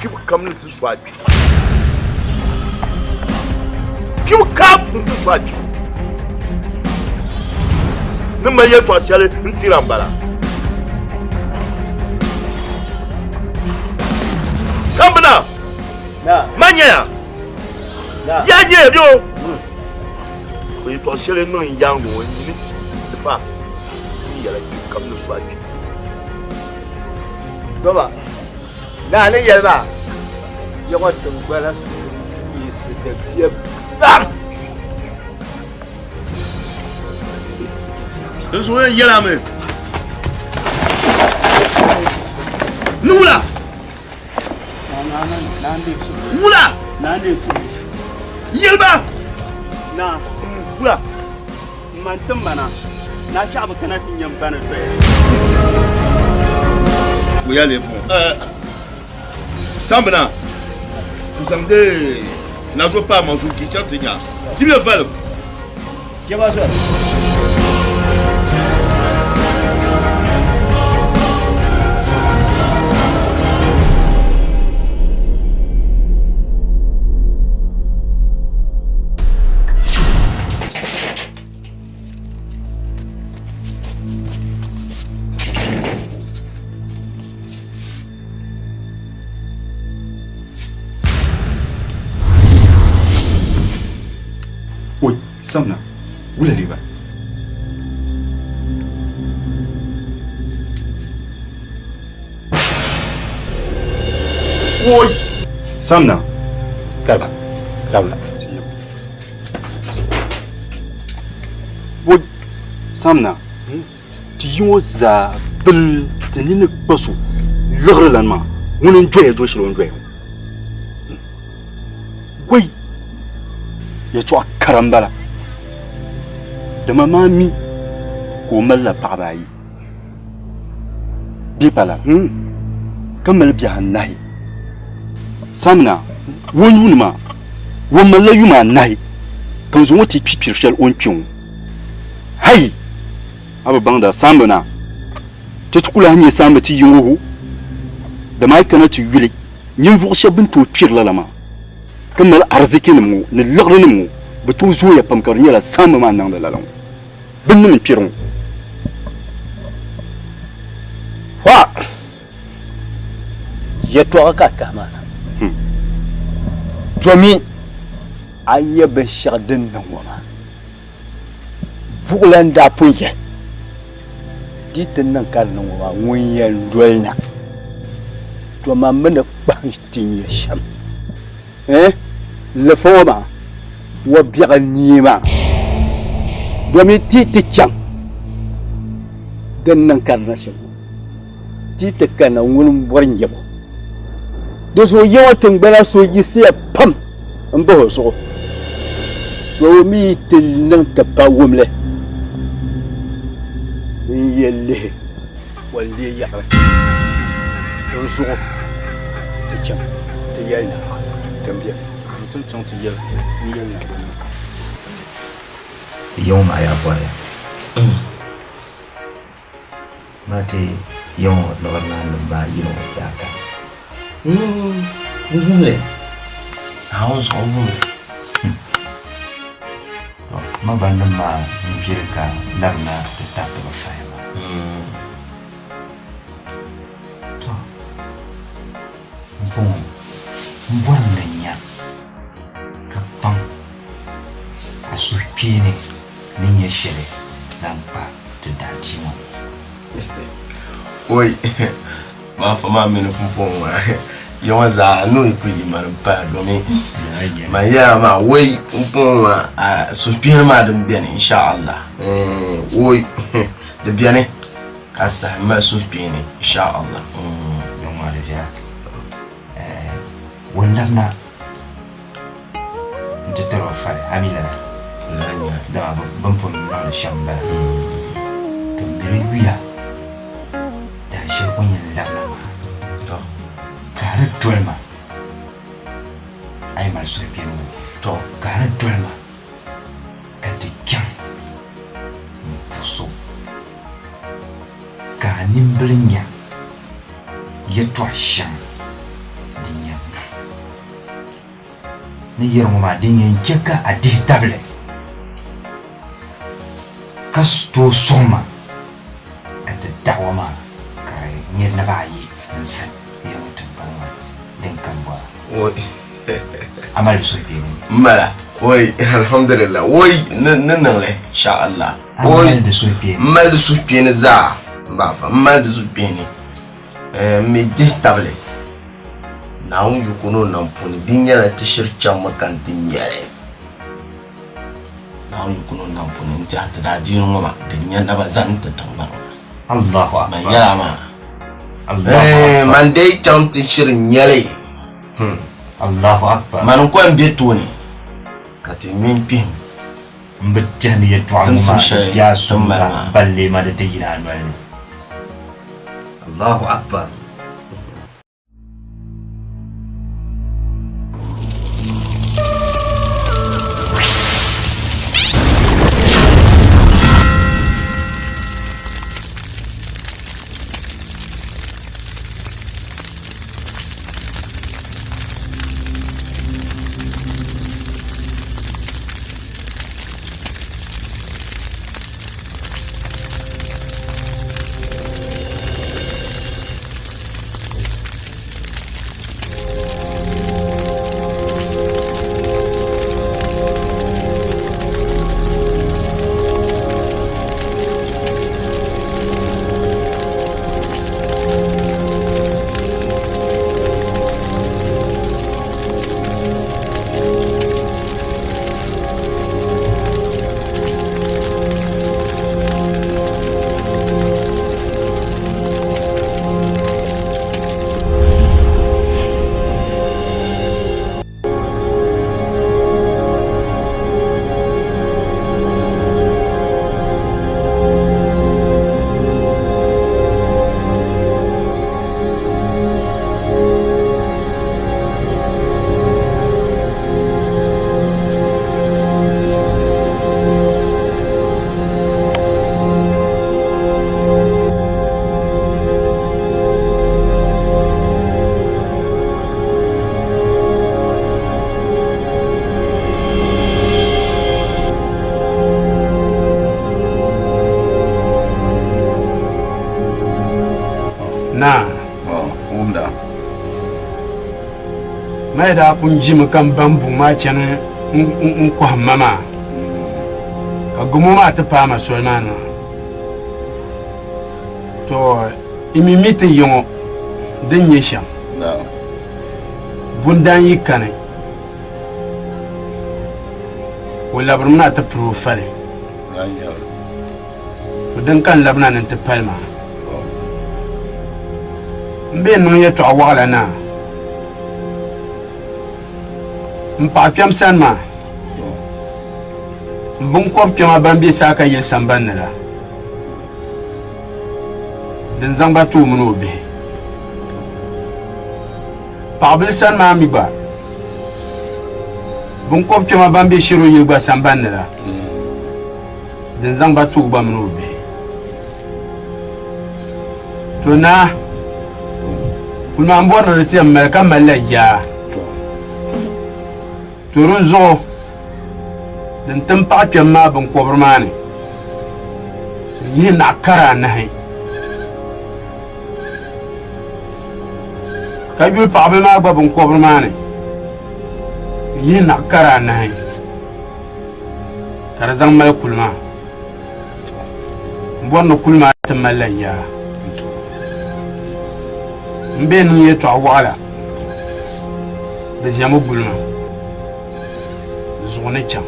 kpibu kam ni ti su a kpi. Kpibu kam ni ti su a kpi. Ni mali yɛtɔɣ shɛli n-tira m-bala. Sambina, ma nyaya, ya nyaya bɛ o. Ka yɛtɔɣ shɛli niŋ n yaaŋa ŋɔ nyini di fa n yɛla kpibu kam ni su a kpi. Dɔba, naa ni yɛli maa, ya ŋɔ tiŋgbana suhu yiɣisi dabiɛm pam. N zuɣu yɛn yɛla mi ni wula. Wula! Yɛliba! Naa. Wula! Man tim ma na, naa chaɣ bi kana ti nya m ba ni doya. O ya lee bɔŋɔ. Sambina, n zaŋdi nazo paai ma zuɣu ka yi chaŋ ti nya dibia valim. Jɛba zoli. Oi, Samna. Wula lee bala? Woi! Samna! Kariba, kabila. Woi! Samna! Ti yi ŋɔ zaa bil ti nini kpa so liɣiri lan maa, ŋuni n-doya do shɛli o ni doya ŋɔ. Woi! Yɛtɔɣ kara m-bala, dama maa mi ka o malila paɣiba ayi bee pa lala, ka mali bihi anahi. Samina, o yuuni maa, o malila yuma anahi, ka n zaŋ o ti kpikpir shɛli o ni kpi ŋɔ. Hai! A bi baŋda saamba naa, ti ti ku lahi nya saamba ti yiŋ o, dama a yi kana ti yuli ninvuɣ shɛb bɛn tooi kpiri lala maa, ka mali arizikinim ŋɔ ni liɣirinim ŋɔ, bɛ tooi zooya pam ka di nyɛla saamba maa n-niŋdi lala ŋɔ. Bɛ nim n-kpiri ŋɔ. Hɔa! Yɛtɔɣa ka a tahi maa na. Domi a nya binshɛɣu din niŋ ŋɔ maa. Buɣila n-daa pun yɛli, Di yi ti niŋ ka di niŋ ŋɔ maa, ŋun yɛn doli na, to man mi ni kpahim ti nya shɛm. Ɛɛh, lifa ŋɔ maa, wɔbiɛɣu nie maa, domi ti yi ti chaŋ din niŋ ka di na shɛm ŋɔ, ti yi ti kanna ŋuni m-bɔri nyabu. Di zuɣu ya ŋɔ tiŋgbana so yiɣisiya pam m-bahi o zuɣu, to o mi yi ti niŋ ti pa wumli n-yɛn lihi o n-leei yaɣiri. Di zuɣu ti chaŋ ti yɛli naa din beni. Ti chaŋ ti yɛli naa din niŋ. Yiŋ maa yaa bɔriya. Maa ti yiŋ ŋɔ liɣiri naa nim maa yino ŋɔ yaa kani. N wum li. Naawuni zuɣu n wum li. To ma ba nim maa n-gbiri ka labina ti tariti bɛ faya maa. To m bɔŋɔ m bɔrimi ni n nya ka baŋ a suhukpeeni ni nyɛ shɛli zaŋ kpa ti daadiini ŋɔ. Oi, maafa maa mini pumpɔŋɔ maa ya ŋɔ zaa ni o yi ku yi mani m-pahi domi man yɛla maa woi pumpɔŋɔ maa a suhukpeeni maa din beni inshallah woi di beni ka sahi m mali suhukpeeni inshallah. Di ŋɔ di viɛla ŋun labina nti tiri o fali a mi lala dama bɛ ni pun niŋdi shɛm m-bala to mi di yuya dahin shɛli o ni yɛn labina maa ka a di doli ma a yi mali suhupiɛlli to ka a di doli ma ka ti chaŋ m-puɣisi o ka a nimbili nya yɛtɔɣ shɛŋa din yɛn niŋ. Ni yɛri ŋɔ maa din yɛn chɛ ka a dihi tabili ka tooi sɔŋ ma ka ti da'awa maa ka di nyɛ naba ayi n-zani ya ŋɔ tiŋgbani ŋɔ ni din kani bɔra. A mali di suhukpeeni? M mala. Oi, alhamdulillah. Oi, ni niŋ li, insha Allah. A mali di suhukpeeni? M mali di suhukpeeni zaa, m baaba. M mali di suhukpeeni. M mi dihi tabili Naawuni yiko ni o nam puuni di nyɛla ti shiri chaŋmi ka n ti nya li. Naawuni yiko ni o nam puuni n tɛha ti daa diini ŋɔ maa di nya naba zani ti tiŋgbani ŋɔ. Allahu akbar. Man yɛla maa. Allahu akbar. Man dee chaŋ ti shiri nya li. Allahu akbar. Man n kɔŋ be tooni ka ti ŋme n-kpihim. M bi tɛhi ni yɛtɔɣa ŋɔ maa di be a suŋ la balle ma di ti yina a noli ni. Allahu akbar. Naa. Wumda. Mali daa pun jimi ka m ba m buŋ maa chani n-kɔhim ma maa, ka gamo maa ti paai ma soli maa ni maa. To i mi mi ti yiŋɔ din nyɛ shɛm. Bundan yi kani, o labirimi na ti piri o fali. To din ka n labina ni n-ti pali maa. M bee niŋ yɛtɔɣ wɔɣila naa. M paɣ kpɛm sani maa, m biŋkɔb kpɛma ban be saaka yili samban ni la, din zaŋ ba ti o mini o bihi. Paɣibil sani maa mi gba, biŋkɔb kpɛma ban be Shiro yili gba samban ni la, din zaŋ ba ti o gba mini o bihi. To naa, kuli maa m-bɔri ni di ti yɛn mali ka malila yaa. To dinzuɣu din ti m paɣ kpɛm maa biŋkɔbiri maa ni n-yihi naɣ kara anahi, ka yuli paɣibil maa gba biŋkɔbiri maa ni n-yihi naɣ kara anahi ka di zaŋ mali kuli maa. M bɔri ni kuli maa ti malila yaa. M bee niŋ yɛtɔɣ wɔɣila di ʒɛmi guli ma zuɣu ni chaŋ.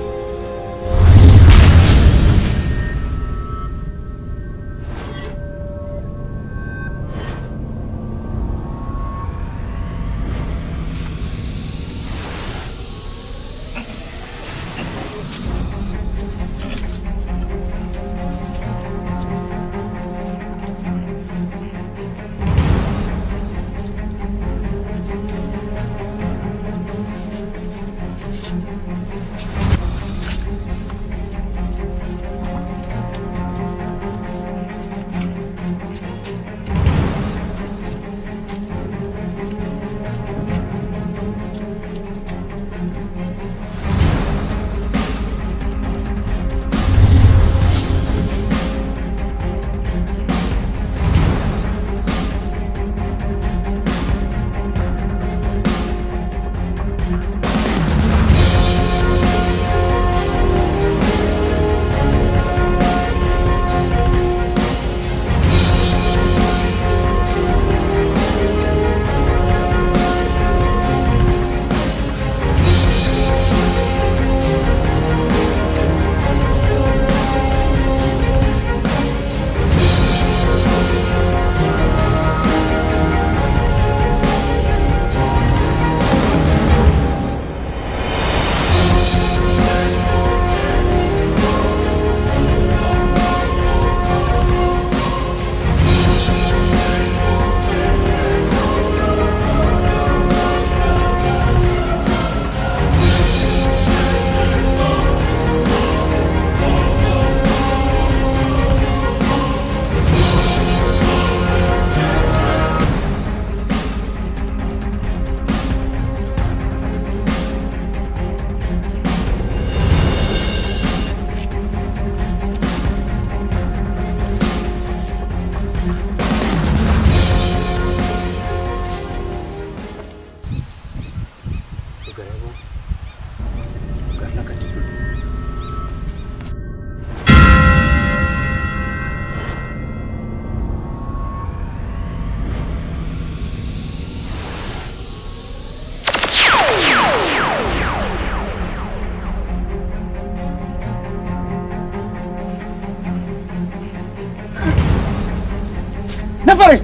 Nafari!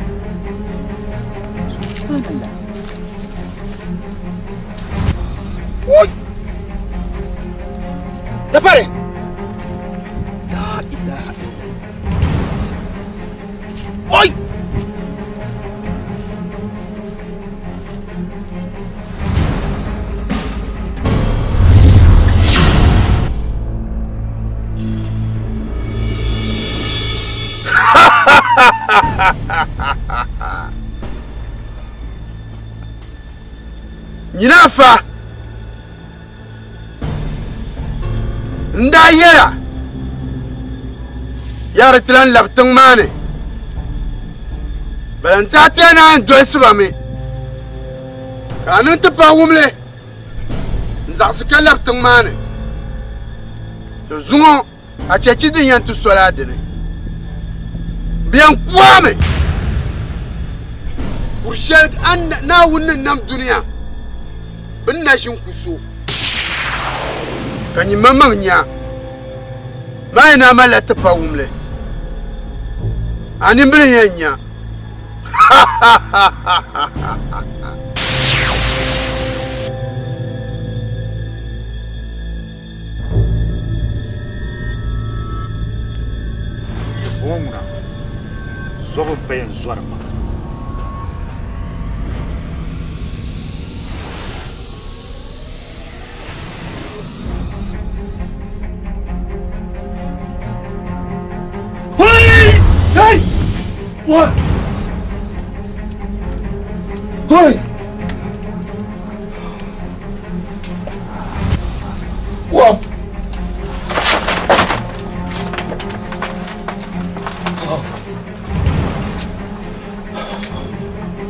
Subhanallah. Woi! Nafari! La ilaha illallah. Woi! Nyina afa n daa yɛra yaari ti lan labi tiŋ maa ni. Bala n-ti a ti a naan dolisi ba mi, ka a niŋ ti pahi wumli n-zaɣisi ka labi tiŋ maa ni. Ti zuŋɔ a chechi din yɛn ti soli a dini. Bɛ yɛn ku a mi kur shɛli a Naawuni ni nam dunia bɛ ni na ʒin ku so, ka nyin maŋmaŋ nya. Maa yi na malila tipawumli, a nimbila yɛn nya. Bɔŋɔ ŋuna, zɔbu m-pa yɛn zɔri ma. Hey! What? Hey! What?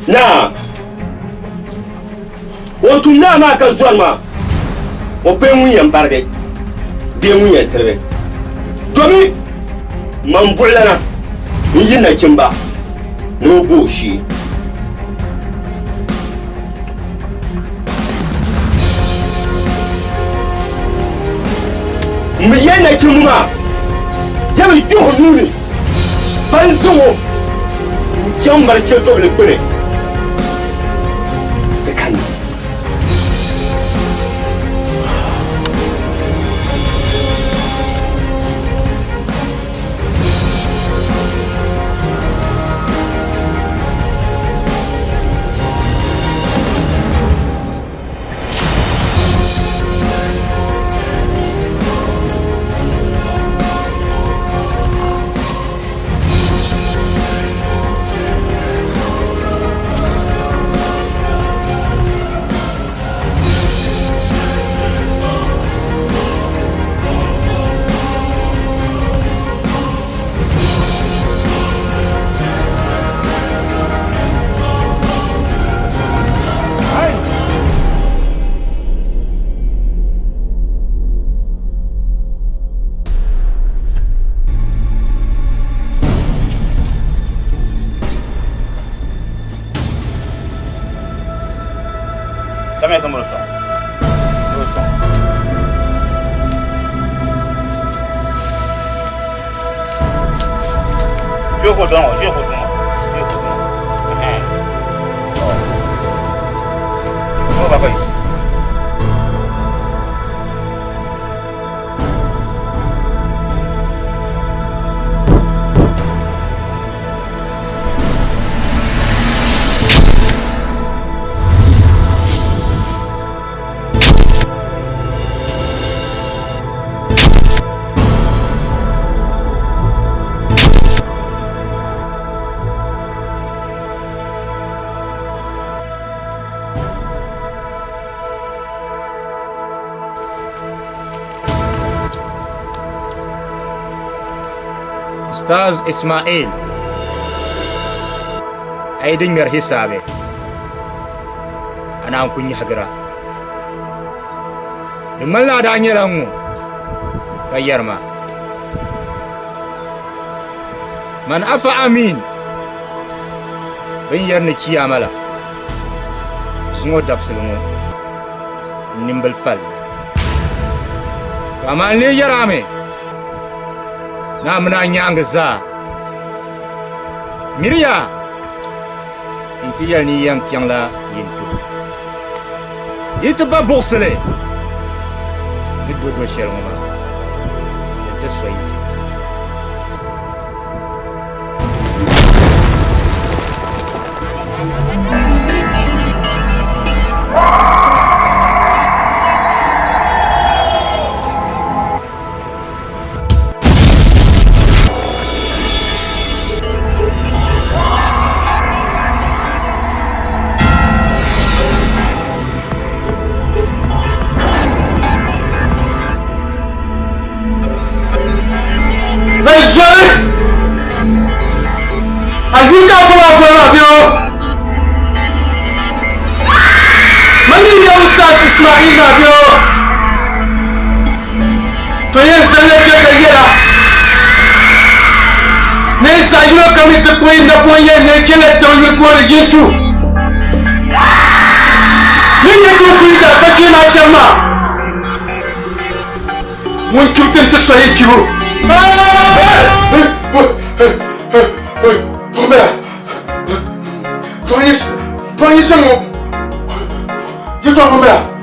Naa! O tum naa maa ka zɔri maa, o pay ŋun yɛn barigi bee ŋun yɛn tiligi. Domi man buɣilana n-yi nachimba ni o bo o shee. M bi yɛli nachimba maa, Jɛmi kpɛh o nuu ni, ban zaŋ o n-chaŋ marichɛ tobili gbini. Di kanna. Kamiya ka miri sɔŋ. Miri sɔŋ. Ʒe ko dɔŋɔ, ʒe ko dɔŋɔ, ʒe ko dɔŋɔ. Ɛhɛn. Ɔ. Ɔ ba ka yi. Ustaz Ismail a yi di ŋmɛri hisaabi a naan ku nyahigira. Di ŋmanila a daa nyɛla ŋ-ŋɔ ka yɛri ma, Man Afa Amin bɛ ni yɛri ni chiyaama la, zuŋɔ dabisili ŋɔ n nimbili palli. To amaa n lee yɛri a mi ni a mini a nyaaŋa zaa miriya nti yɛli ni yi yɛn kpiɛŋla yintuhi. Yi ti ba buɣisili ni do do shɛli ŋɔ maa, din ti so yi ti. A yuli ka afa maa boli maa bɛ o. Mani n nyɛ Ustaz Ismail maa bɛ o. To yɛn zalila kpɛ ka yɛla ni zaɣ yino kam yi ti kpuɣi napɔŋ yɛn ni chɛla tiŋ yuli booni Yintu. Ni nyɛ ti kuli da afa kpee maa shɛm maa. Ŋun kpibu ti n-ti so yi kpibu. Tɔŋ yi shɛm ŋɔ, yɛtɔɣa ŋɔ mala.